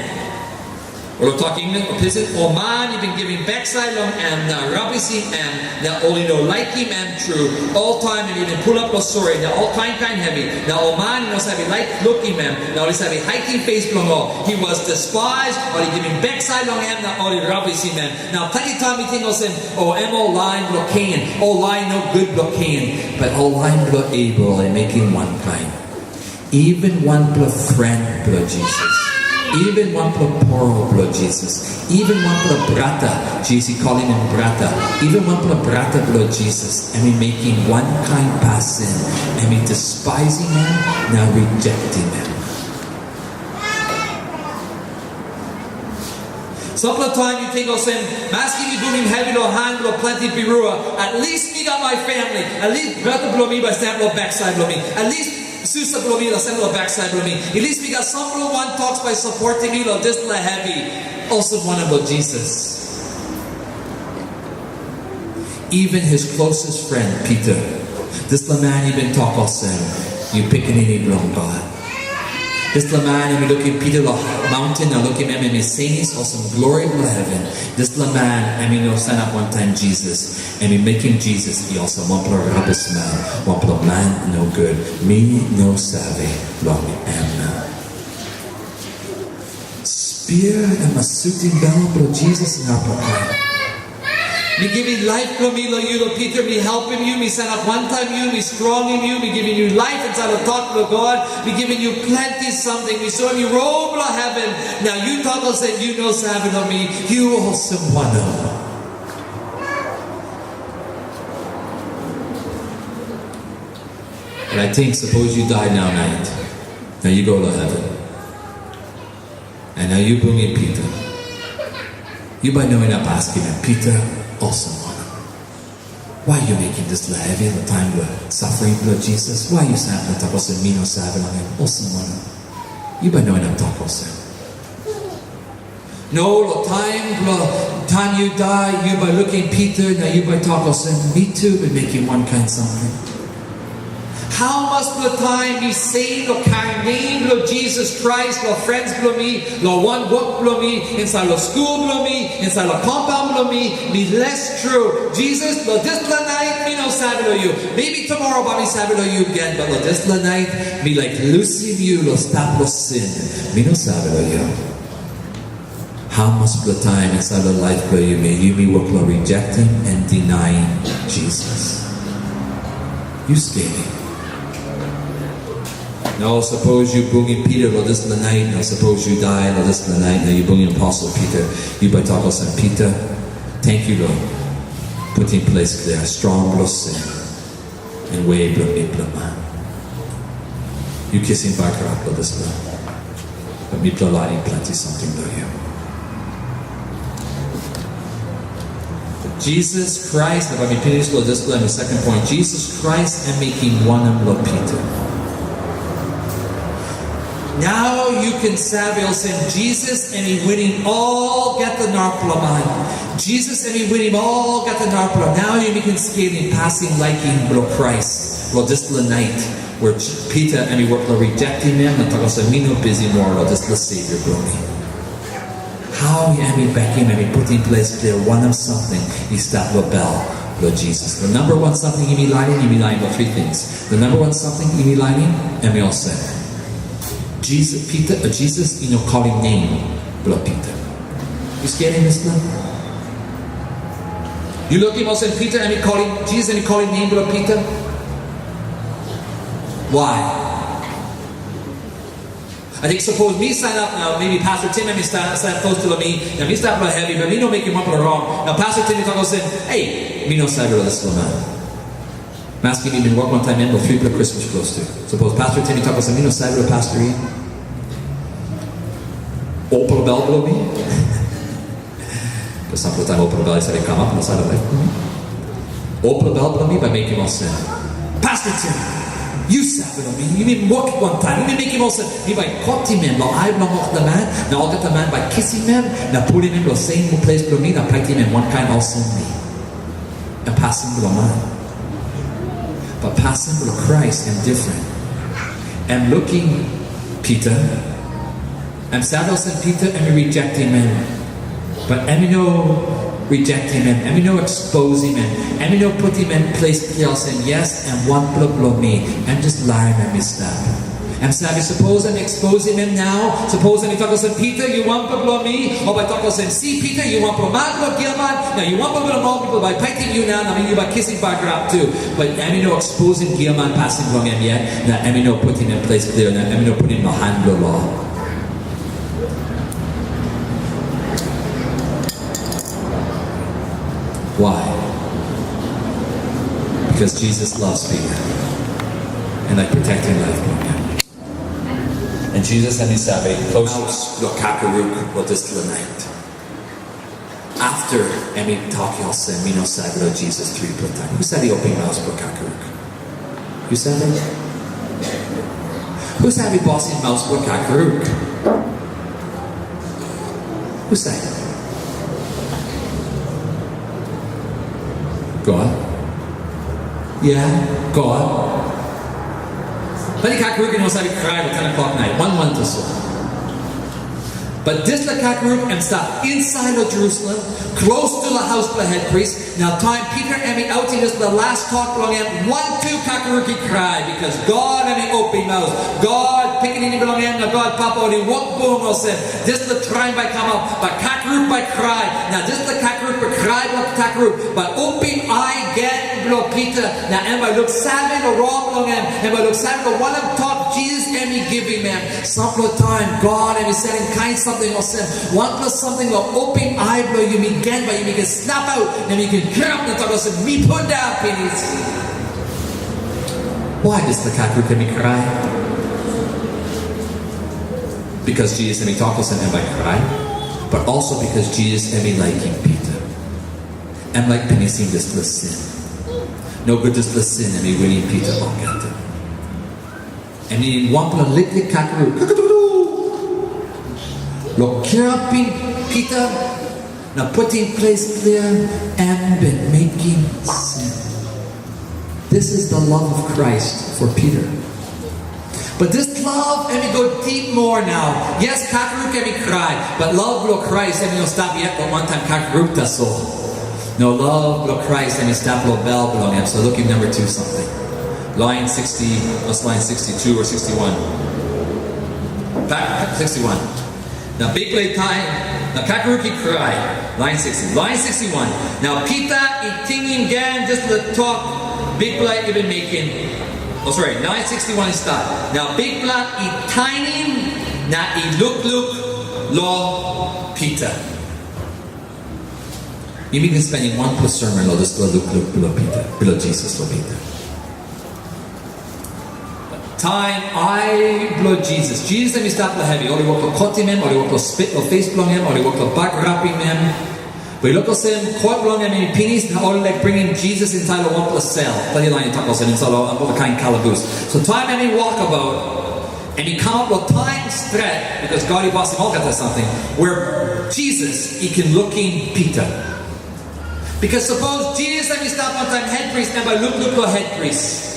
Ol i tokim pisin, ol man i bin givim baksait long em, na rabisim em, na ol i no laikim em tru. Oltaim em i bin pulap long sori, na ol kain kain hevi, na ol man i no save laik lukim em, na ol i save haitim pes bilong ol. He was despised, ol i givim baksait long em, na ol i rabisim em. Na planti taim mi ting olsem, o em ol lain bilong Kein, ol lain nogut bilong Kein, but ol lain bilong Abel i mekim wankain. Even wanpela pren bilong Jisas, even wanpela poro bilong Jisas, even wanpela brata, Jisas i kolim em brata, even wanpela brata bilong Jisas, em i mekim wankain pasin, em i despaisim em na rejektim em. Sampela taim yu ting olsem, maski mi bungim hevi long han bilong planti birua, at least mi gat my family, at least brata bilong mi bai stap long baksait bilong mi, at least susa bilong mi bai stap long baksait bilong mi, at least mi gat sampela wantok bai sapotim mi long dispela hevi. Olsem wanem long Jisas? Even his closest friend, Peter, dispela man i bin tok olsem, "Yu pikinini bilong God." Dispela man em i lukim Pita long mountain, na lukim em, em i senis olsem glori bilong heven. Dispela man em i no sanap wantaim Jisas, em i mekim Jisas i olsem wanpela rabisman, wanpela man nogut. Mi no save long em. Spia em i sutim bel bilong Jisas na papa. Mi givim laip bilong mi long yu, long Pita, mi helpim yu, mi sanap wantaim yu, mi strongim yu, mi givim yu laip insait long tok bilong God, mi givim yu planti samting, mi soim yu rot long heven. Na yu tok olsem, yu no save long mi, yu olsem wanem? And I think, suppose you die now night, now you go to heaven. Na nau yu bungim Pita. Yu bai no inap askim em, "Pita, olsem wanem? Wai yu mekim dispela hevi long taim bilong suffering bilong Jisas? Wai yu sanap na tok olsem, 'Mi no save long em'? Olsem wanem?" Yu bai no inap tok olsem. No, long taim bilong taim yu dai, yu bai lukim Pita na yu bai tok olsem, "Mi tu bin mekim wankain samting." Hau mas bilong taim mi sem long karim nem bilong Jisas Krais long frens bilong mi, long wanwok bilong mi, insait long skul bilong mi, insait long kompaun bilong mi, mi les tru. Jisas, long dispela nait mi no save long yu. Maybe tomorrow bai mi save long yu gen, bat long dispela nait mi laik lusim yu long stap long sin. Mi no save long yu. Hamas bilong taim insait long laip bilong yumi, yumi wok long rejectim na denyim Jisas? Yu skelim. Nau, sapos yu bungim Pita long dispela nait, na sapos yu dai long dispela nait, na yu bungim aposel Pita, yu bai tok olsem, "Pita, tenkyu long putim ples klia, strong bilong sin." Na we bilong mipela man. Yu kisim bagarap long dispela, bat mipela larim planti samting long yu. Jisas Krais, na bai mi pinis long dispela, na second point, Jisas Krais em mekim wanem long Pita? Nau yu ken save olsem, Jisas em i winim olgeta narapela man. Jisas em i winim olgeta narapela. Nau yumi ken skelim pasin laikim bilong Krais long dispela nait, we Pita em i wok long rejectim em na tok olsem, "Mi no bisi moa long dispela Savior bilong mi." Hau em i bekim, em i putim ples klia wanem samting i stap long bel bilong Jisas? The number one samting yumi lainim, yumi lainim long three things. The number one samting yumi lainim, em i olsem, Jisas, Pita, uh, Jisas i no kolim nem bilong Pita. Yu skelim dispela? Yu lukim olsem Pita em i kolim, Jisas em i kolim nem bilong Pita? Why? Ating sapos mi sanap nau, maybe Pastor Tim em i sanap, sanap klostu long mi, na mi stap long hevi, bat mi no mekim wanpela rong. Nau Pastor Tim i tok olsem, "Hei, mi no save long dispela man." Maski mi bin wok wantaim em long tripela Krismas klostu. Sapos Pastor Tim i tok olsem, "Mi no save long Pastor Ian." Opela bel bilong mi. Sampela taim opela bel i save kamap, na save laik, opela bel bilong mi bai mekim olsem, "Pastor Tim, yu save long mi, yumi wok wantaim, yumi mekim olsem, mi bai kotim em long ai bilong olgeta man, na olgeta man bai kisim em, na pulim em long sem ples bilong mi, na paitim em wankain olsem mi." Em pasin bilong man. Bat pasin bilong Krais em difren. Em lukim Pita, em save olsem Pita em i rejectim em. Bat em i no rejectim em, em i no exposim em, em i no putim em ples klia olsem, "Yes, em wanpela bilong mi," em jas larim em i stap. Em save, sapos em exposim em nau, sapos em i tok olsem, "Pita, yu wanpela bilong mi," o bai tok olsem, "Si, Pita, yu wanpela man bilong giaman, na yu wanpela bilong ol pipel bai paitim yu nau, na yu bai kisim bagarap tu." Bat em i no exposim giaman pasin bilong em yet, na em i no putim em ples klia, na em i no putim long han bilong lo. Why? Because Jesus loves Peter and like protecting life from him. And Jesus em i save, close. Maus bilong kakaruk long dispela nait. After em i tok olsem, "Mi no save long Jisas," tripela taim. Husat i opim maus bilong kakaruk? Yu save? Husat i bosim maus bilong kakaruk? Husat? God. Yeah, God. But the kakaruk, you know, save krai at ten o'clock night. One month or so. But dispela kakaruk em stap insait long Jerusalem, klostu long haus bilong hetpris. Na taim Pita em i autim dispela las tok bilong em, wantu kakaruk i krai, bikos God em i opim maus. God Pikinini bilong em na God Papa ol i wok bung olsem, dispela traim bai kamap, bai kakaruk bai krai. Na dispela kakaruk bai krai long kakaruk, bai opim ai gen bilong Pita, na em bai luksave long rong bilong em, em bai luksave long wanem tok Jisas em i givim em. Sampela taim God em i salim kain samting olsem, wanpela samting long opim ai bilong yumi gen, bai yumi ken snap aut, na yumi ken kirap na tok olsem, mi pundaun pinis. Wai dispela kakaruk em i krai? Bikos Jisas em i tok olsem em bai krai, but also bikos Jisas em i laikim Pita. Em laik pinisim dispela sin. Nogut dispela sin em i winim Pita olgeta. Em i wanpela liklik kakaruk. Kakatudu! Long kirapim Pita na putim ples klia, em bin mekim sin. This is the love of Christ for Peter. But this love, em i go deep more now. Yes, kakaruk em i krai, but love bilong Christ em i no stap yet, but wantaim kakaruk tasol. No, love bilong Christ em i stap long bel bilong em. So look at number two something. Line sixty, that's line sixty-two or sixty-one. Back, sixty-one. Na Bikpela i tai, na kakaruk i krai. Line sixty, line sixty-one. Na Pita i tingim gen dispela tok Bikpela i bin mekim. Oh, sorry, line sixty-one i start. Na Bikpela i tanim na i lukluk long Pita. Yumi bin spendim wanpela sermon long dispela lukluk bilong Pita, bilong Jisas long Pita. Taim ai bilong Jisas, Jisas em i stap long hevi, ol i wok long kotim em, ol i wok long spit long pes bilong em, ol i wok long bagarapim em. Bai i luk olsem kot bilong em i pinis, na ol i laik bringim Jisas insait long wanpela sel. Planti lain i tok olsem, insait long wanpela kain kalabus. So taim em i wokabaut, em i kamap long taim stret, bikos God i bosim olgeta samting, where Jisas i ken lukim Pita. Bikos sapos Jisas em i stap wantaim hetpris, em bai lukluk long hetpris.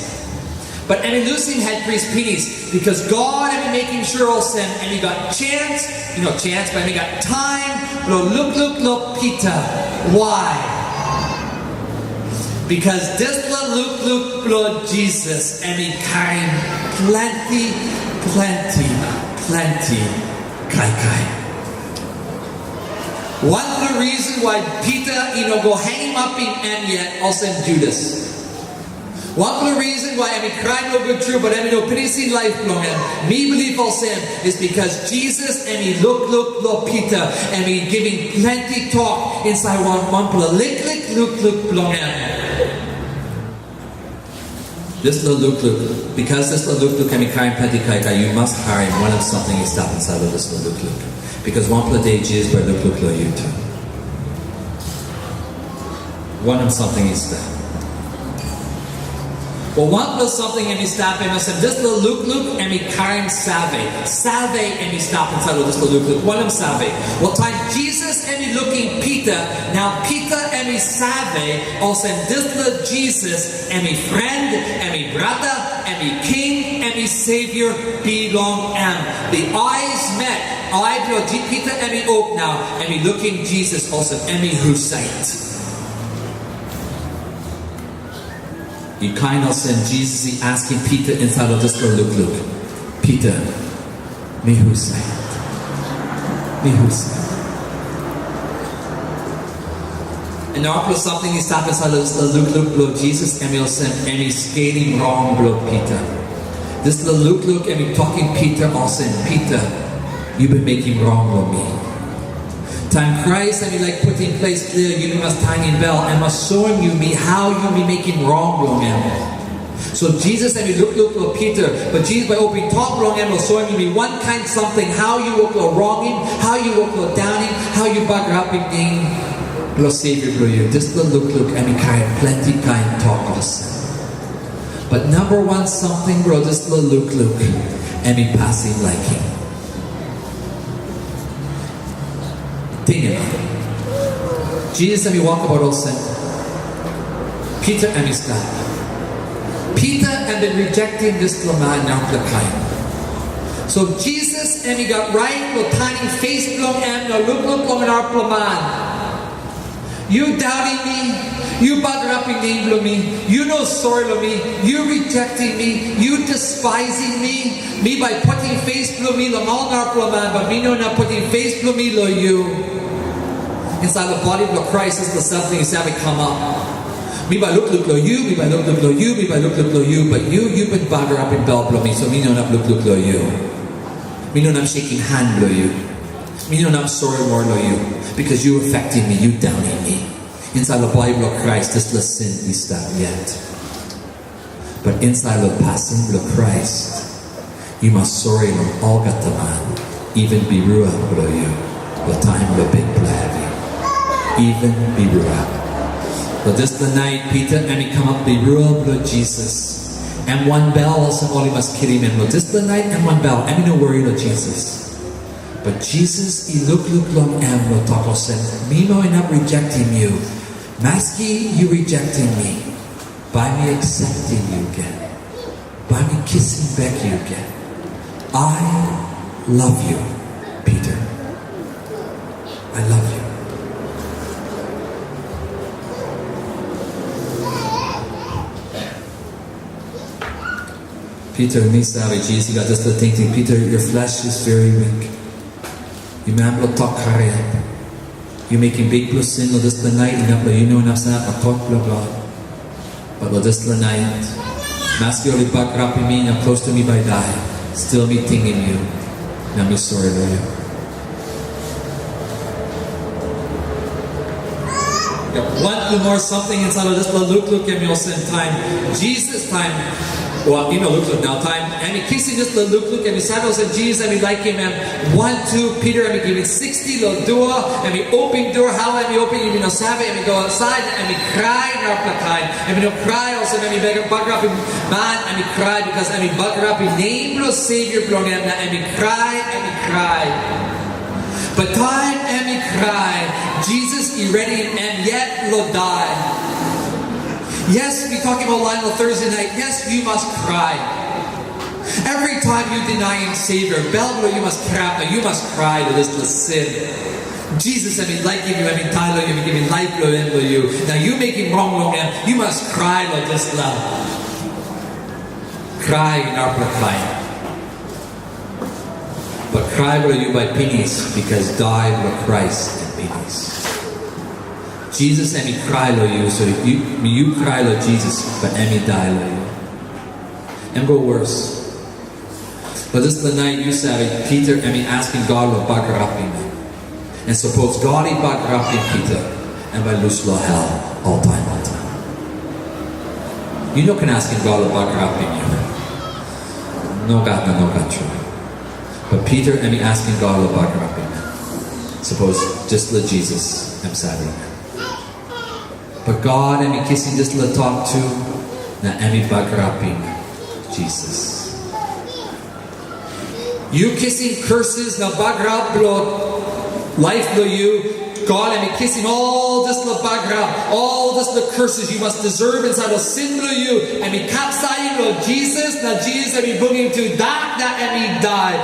But em i lusim hetpris pinis, bikos God em i mekim sure olsem, em i gat chance, you know, chance, but em i gat taim long lukluk long Pita. Why? Bikos dispela lukluk bilong Jisas, em i karim planti, planti, planti kaikai. Wanpela reason why Pita i no go hangamapim em yet, olsem Judas. Wanpela reason why em i krai nogut tru, but em i no pinisim laip bilong em, mi bilip olsem, is because Jisas em i lukluk long Pita, em i givim planti tok insait wan, wanpela liklik lukluk bilong em. Dispela lukluk, because dispela lukluk em i karim planti kaikai, yu mas harim wanem samting i stap insait long dispela lukluk. Because wanpela de Jisas bai lukluk long yu tu. Wanem samting i stap? Wel, wanpela samting em i stap, em olsem, dispela lukluk em i karim save. Save em i stap insait long dispela lukluk. Wanem save? Wel, taim Jisas em i lukim Pita, nau Pita em i save olsem, dispela Jisas em i fren, em i brata, em i king, em i savior bilong em. The eyes met, ai bilong Ji-, Pita em i op nau, em i lukim Jisas olsem, em i husat. I kain olsem, Jisas i askim Pita insait long dispela lukluk, Pita, mi husat? Mi husat? Na wanpela samting i stap insait long dispela lukluk bilong Jisas, em i olsem, em i skelim rong bilong Pita. Dispela lukluk em i tokim Pita olsem, Pita, yu bin mekim rong long mi. Taim Krais em i laik putim ples klia, yumi mas tanim bel, em mas soim yumi hau yumi mekim rong long em. So Jisas em i lukluk long Pita, but Jisas bai opim tok long em, long soim yumi wankain samting, hau yu wok long rongim, hau yu wok long daunim, hau yu bagarapim nem bilong Savior bilong yu. Dispela lukluk em i karim planti kain tok olsem. But namba wan samting, bro, dispela lukluk em i pasim laikim. Tingim. Jisas em i wokabaut olsem, Pita em i stap. Pita em bin rejectim dispela man narapela kain. So Jisas em i gat rait long tanim fes bilong em na lukluk long narapela man. Yu dautim mi, yu bagarapim nem bilong mi, yu no sori long mi, yu rejectim mi, yu despising mi, mi bai putim fes bilong mi long ol narapela man, bat mi no inap putim fes bilong mi long yu. Insait long bodi bilong Krais, dispela samting i save kamap. Mi bai lukluk long yu, mi bai lukluk long yu, mi bai lukluk long yu, bat yu, yu bin bagarapim bel bilong mi, so mi no inap lukluk long yu. Mi no inap sekim han bilong yu. Mi no inap sori moa long yu, bikos yu afektim mi, yu daunim mi. Insait long bodi bilong Krais, dispela sin i stap yet. Bat insait long pasin bilong Krais, yu mas sori long olgeta man, even birua bilong yu, long taim bilong bikpela hevi. Even birua. Long dispela nait, Pita em i kamap birua bilong Jisas. Em wanbel, olsem ol i mas kilim em. Long dispela nait, em wanbel, em i no wori long Jisas. Bat Jisas i lukluk long em long tok olsem, "Mi no inap rejektim yu. Maski yu rejektim mi, bai mi akseptim yu gen. Bai mi kisim bek yu gen. I love you, Peter. I love you." Pita, mi save, Jisas i gat dispela tingting, "Pita, your flesh is very weak. Yu man bilong tok hariap. Yu mekim bikpela sin long dispela nait, inap long yu no inap sanap long tok bilong God. Bat long dispela nait, maski ol i bagarapim mi na klostu mi bai dai, stil mi tingim yu, na mi sori long yu." Gat wanpela moa samting insait long dispela lukluk, em i olsem taim Jisas, taim, o, i no lukluk nau, taim em i kisim dispela lukluk, em i save olsem Jisas em i laikim em. Wantu Pita em i givim sixty long dua, em i opim dua, hau em i opim, yumi no save, em i go ausait, em i krai narapela taim. Em i no krai olsem em i beg-, bagarapim man, em i krai bikos em i bagarapim nem bilong Savior bilong em, na em i krai, em i krai. Bat taim em i krai, Jisas i redim em yet long dai. Yes, we talking about line on Thursday night. Yes, you must cry. Every time you denying Savior, bel bilong yu mas kirap na yu mas krai long dispela sin. Jisas em i laikim yu, em i dai long yu, em i givim laip bilong en long yu. Na yu mekim rong long em, yu mas krai long dispela. Krai narapela krai. Bat krai bilong yu bai pinis, bikos dai bilong Krais em pinis. Jisas em i krai long yu, so yu, yu krai long Jisas, bat em i dai long yu. Em go worse. Bat dispela nait yu save, Pita em i askim God long bagarapim em. Na sapos God i bagarapim Pita, em bai lus long hel oltaim, oltaim. Yu no ken askim God long bagarapim yu. Nogat na nogat tru. Bat Pita em i askim God long bagarapim em. Sapos dispela Jisas em save long em. Bat God em i kisim dispela tok tu, na em i bagarapim Jisas. Yu kisim curses na bagarap bilong laip bilong yu, God em i kisim ol dispela bagarap, ol dispela curses yu mas deserve insait long sin bilong yu, em i kapsaitim long Jisas, na Jisas em i bungim tu dak, na em i dai.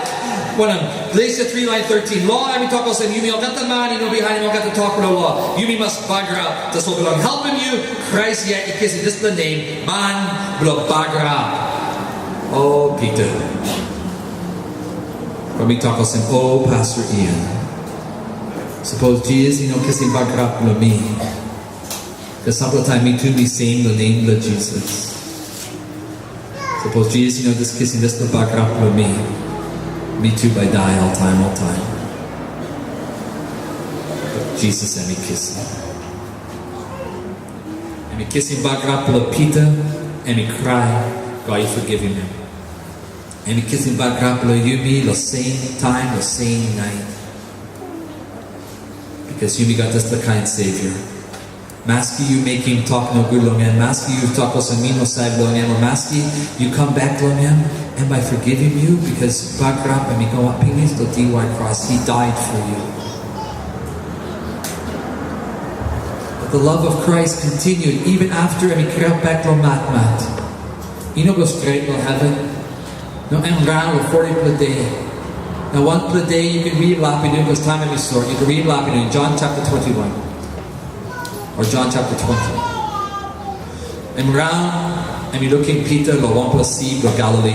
Wanem, Galesia three line thirteen, lo em i tok olsem, yumi olgeta man i no bihainim olgeta tok bilong lo, yumi mas bagarap. Tasol bilong helpim yu, Krais yet i kisim dispela nem, man bilong bagarap. O Pita. Bai mi tok olsem, "O Pastor Ian, sapos Jisas i no kisim bagarap bilong mi, na sampela taim mi tu mi sem long nem bilong Jisas. Sapos Jisas i no kisim dispela bagarap bilong mi, mi tu bai dai oltaim, oltaim." Bat Jisas em i kisim. Em i kisim bagarap bilong Pita, em i krai, God i forgivim em. Em i kisim bagarap bilong yumi long sem taim, long sem nait. Bikos yumi gat dispela kain Savior. Maski yu mekim tok nogut long em, maski yu tok olsem mi no save long em, o maski yu kam bek long em, em bai forgivim yu, bikos bagarap em i go up pinis long diwai kros, he died for you. The love of Christ continued even after em i kirap bek long matmat. I no go stret long heven. No, em raun long fotipela de. Na wanpela de yu ken ridim long em, bikos taim em i sot, yu ken ridim long em in John chapter twenty-one. Or John chapter twenty. Em raun, em i lukim Pita long wanpela si bilong Galili,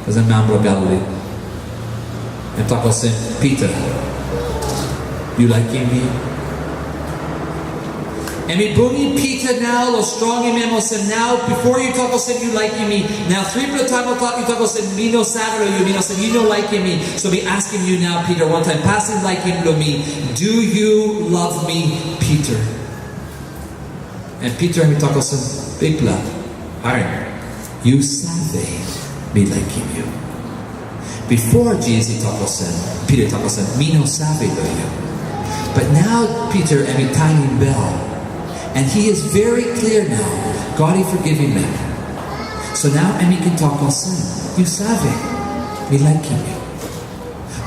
bikos em man bilong Galili. Em tok olsem, "Pita, yu laikim mi?" Em i bungim Pita nau long strongim em olsem, "Nau, bipo yu tok olsem yu laikim mi, nau tripela taim yu tok, yu tok olsem, 'Mi no save long yu, mi no save, yu no laikim mi.' So mi askim yu nau, Pita, wantaim pasin laikim bilong mi, do you love me, Pita?" Na Pita em i tok olsem, "Bikpela, harim, yu save mi laikim yu." Bipo Jisas i tok olsem, Pita i tok olsem, "Mi no save long yu." But nau Pita em i tanim bel, and he is very clear now, God i forgivim em. So nau em i ken tok olsem, "Yu save, mi laikim yu."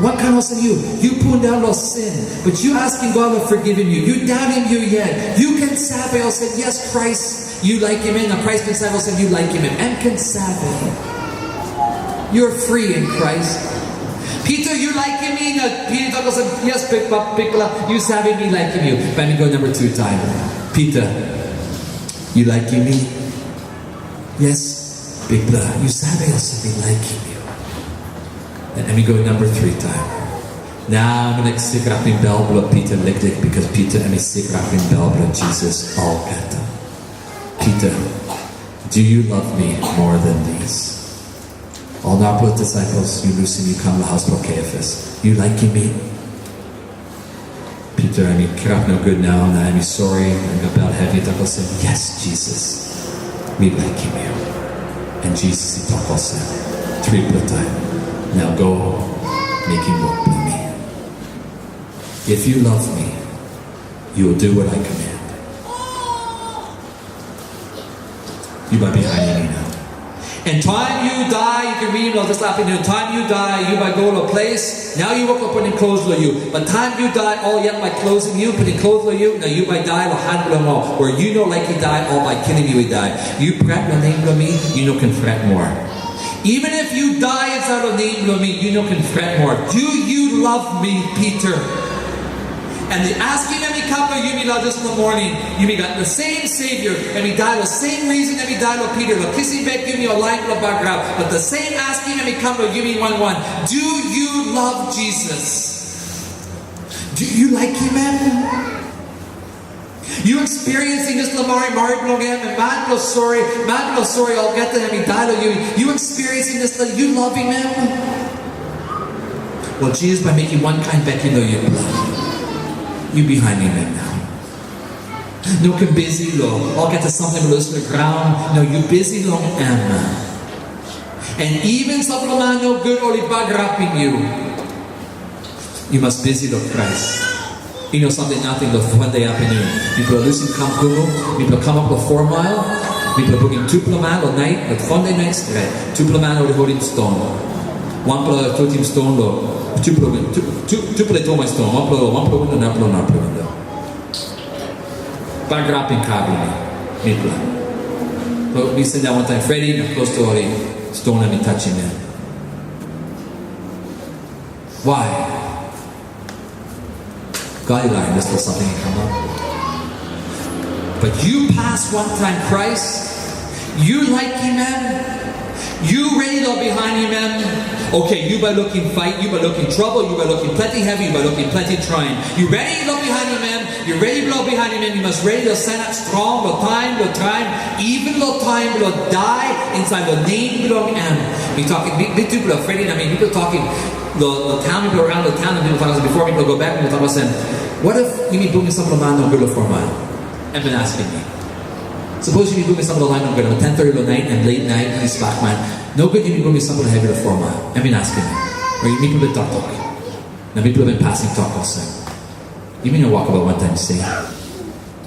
Wankain olsem yu, yu pundaun long sin, but yu askim God long forgivim yu, yu daunim yu yet, yu ken save olsem, yes, Krais, yu laikim em, na Krais ken save olsem, yu laikim em, em ken save. You're free in Christ. Pita, yu laikim mi? Na Pita tok olsem, yes, Bikpela, Bikpela, yu save mi laikim yu. Bai mi go namba tu taim. Pita, yu laikim mi? Yes, Bikpela, yu save olsem mi laikim yu. Na em i go namba tri taim. Nau em i laik sikrapim bel bilong Pita liklik, bikos Pita em i sikrapim bel bilong Jisas olgeta. Pita, do you love me more than these? Ol narapela disaipel yu lusim, yu kam long haus bilong Kaiafas, yu laikim mi? Pita em i kirap nogut nau, na em i sori, em i gat bel hevi, i tok olsem, yes, Jisas, mi laikim yu. Na Jisas i tok olsem, tripela taim, nau go, mekim wok bilong mi. If you love me, you will do what I command. Yu bai bihainim mi nau. Na taim yu dai, yu ken ridim long dispela apinun, taim yu dai, yu bai go long ples, nau yu wok long putim klos long yu. Bat taim yu dai, ol yet bai klosim yu, putim klos long yu, na yu bai dai long han bilong ol, we yu no laik i dai, ol bai kilim yu i dai. Yu pret long nem bilong mi, yu no ken pret moa. Even if yu dai insait long nem bilong mi, yu no ken pret moa. Do you love me, Pita? Na askim em i kam long yumi long dispela moning. Yumi gat the same Savior, em i dai long same reason em i dai long Pita, long kisim bek yumi ol lain bilong bagarap. But the same askim em i kam long yumi wan wan. Do you love Jesus? Do you like him, em? Yu experiencing dispela marimari bilong em, em man bilong sori, man bilong sori olgeta em i dai long yu. Yu experiencing dispela, yu lovim em? Wel, Jisas bai mekim wankain bek i no yupela. Yu bihainim em nau. No ken bisi long olgeta samting bilong dispela graun. No, yu bisi long em. Na even sampela man nogut ol i bagarapim yu, yu mas bisi long Krais. I no samting nating long Sunday apinun. Mipela lusim kam kumu, mipela kamap long four mile, mipela bungim tupela man long nait, long Sunday nait stret. Tupela man ol i holim ston. Wanpela i totim ston long, tupela, tu-, tu-, tupela i tromoi ston. Wanpela, wanpela windo, narapela, narapela windo. Bagarapim kar bilong mi, mipela. So, mi sindaun wantaim Freddy, na klostu ol i ston na mi tasim em. Why? God i larim dispela samting i kamap. But yu pas wantaim Krais, yu laikim em, yu redi long bihainim em. Okay, yu bai lukim pait, yu bai lukim trabel, yu bai lukim planti hevi, yu bai lukim planti traim. Yu redi long bihainim em, yu redi long bihainim em, yu mas redi long sanap strong long taim, long taim, even long taim long dai insait long nem bilong em. Mi tokim, mi, mi tupela, Freddy na mi, mipela tokim, long, long taun, mipela raun long taun, na mipela tok olsem, before mipela go bek, mipela tok olsem, what if yumi bungim sampela man nogut long four mile? Em bin askim mi. Sapos yumi bungim sampela lain nogut, long ten thirty long nait, na late night, na i spak man, nogut yumi bungim sampela hevi long four mile. Em bin askim mi. O mipela bin toktok. Na mipela bin pasim tok olsem, yumi no wokabaut wantaim sin.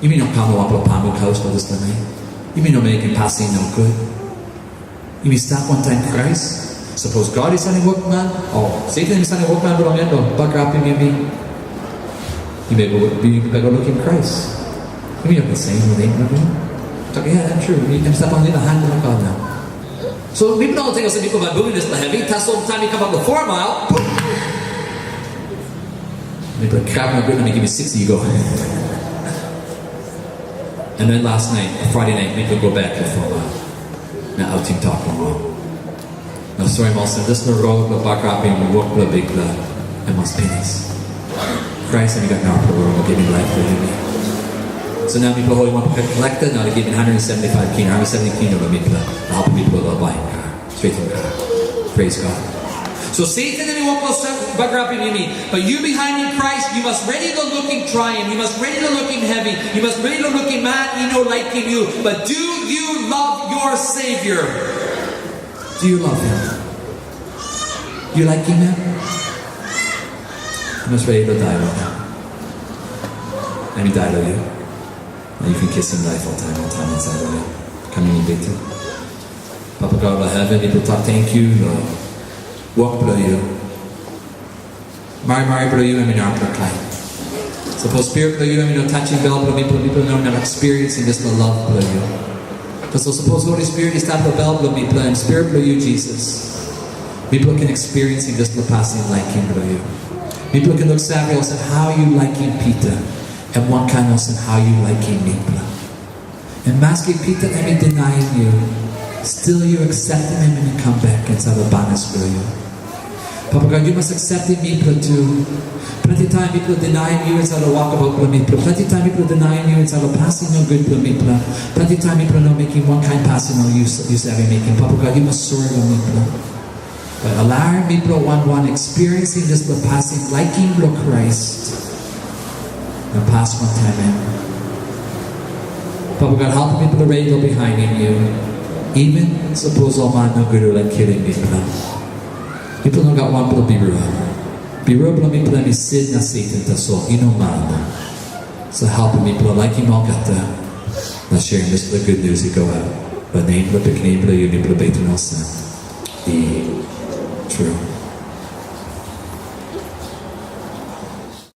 Yumi no kam long wanpela pamuk haus long dispela nait. Yumi no mekim pasin nogut. Yumi stap wantaim Krais. Sapos God i salim wokman, o Satan i salim wokman bilong en long bagarapim yumi, yumi bai go, yumi bai go lukim Krais. Mi no same with eight, no? Tok, yeah, true. Mi kan stap on the hand of God now. So, mipela no ting olsem mipela bai bungim dispela hevi, tasol taim mi kamap long four mile, pum! Mipela krap nogut, na mi givim sixty, you go. And then last night, Friday night, mipela go back to four mile. Na outing tok long ol. Na soim olsem, dispela rot bilong bagarapim wok bilong Bikpela, em mas pinis. Krais em i gat narapela rot bilong givim laip long yumi. So nau mipela holim wanpela kolekta, na ol i givim hundred seventy-five kina, hundred seventy kina long mipela, na helpim mipela long baim kar, stretim kar. Praise God. So Satan em i wok long bagarapim yumi, but yu bihainim Krais, yu mas redi long lukim traim, yu mas redi long lukim hevi, yu mas redi long lukim man i no laikim yu. But do you love your Savior? Do you love him? You like him, man? Yu mas redi long dai long em. Em i dai long yu. Na yu ken kisim laip oltaim, oltaim insait long em. Kam yumi beten. Papa God long heven, mipela tok tenkyu long wok bilong yu. Marimari bilong yu em i narapela kain. Sapos Spirit bilong yu em i no tasim bel bilong mipela, mipela no inap experiencing dispela love bilong yu. Tasol sapos Holi Spirit i stap long bel bilong mipela, em Spirit bilong yu, Jisas, mipela ken experiencing dispela pasin laikim bilong yu. Mipela ken luksave olsem hau yu laikim Pita, em wankain olsem hau yu laikim mipela. Na maski Pita em i denaim yu, stil yu akseptim em, em i kam bek insait long banis bilong yu. Papa God, yu mas akseptim mipela tu. Planti taim mipela denaim yu insait long wokabaut bilong mipela. Planti taim mipela denaim yu insait long pasin nogut bilong mipela. Planti taim mipela no mekim wankain pasin ol yu, yu save mekim. Papa God, yu mas sori long mipela. But allow mipela wan wan experiencing dispela pasin laikim bilong Krais, na pas wantaim em. Papa God, helpim mipela redi long bihainim yu, even sapos ol man nogut i laik kilim mipela. Mipela no gat wanpela birua. Birua bilong mipela em i sin na Satan tasol, i no man. So helpim mipela laikim olgeta, na sharing dispela gutnius i go aut. Long nem bilong Pikinini bilong yu mipela beten olsem. I tru.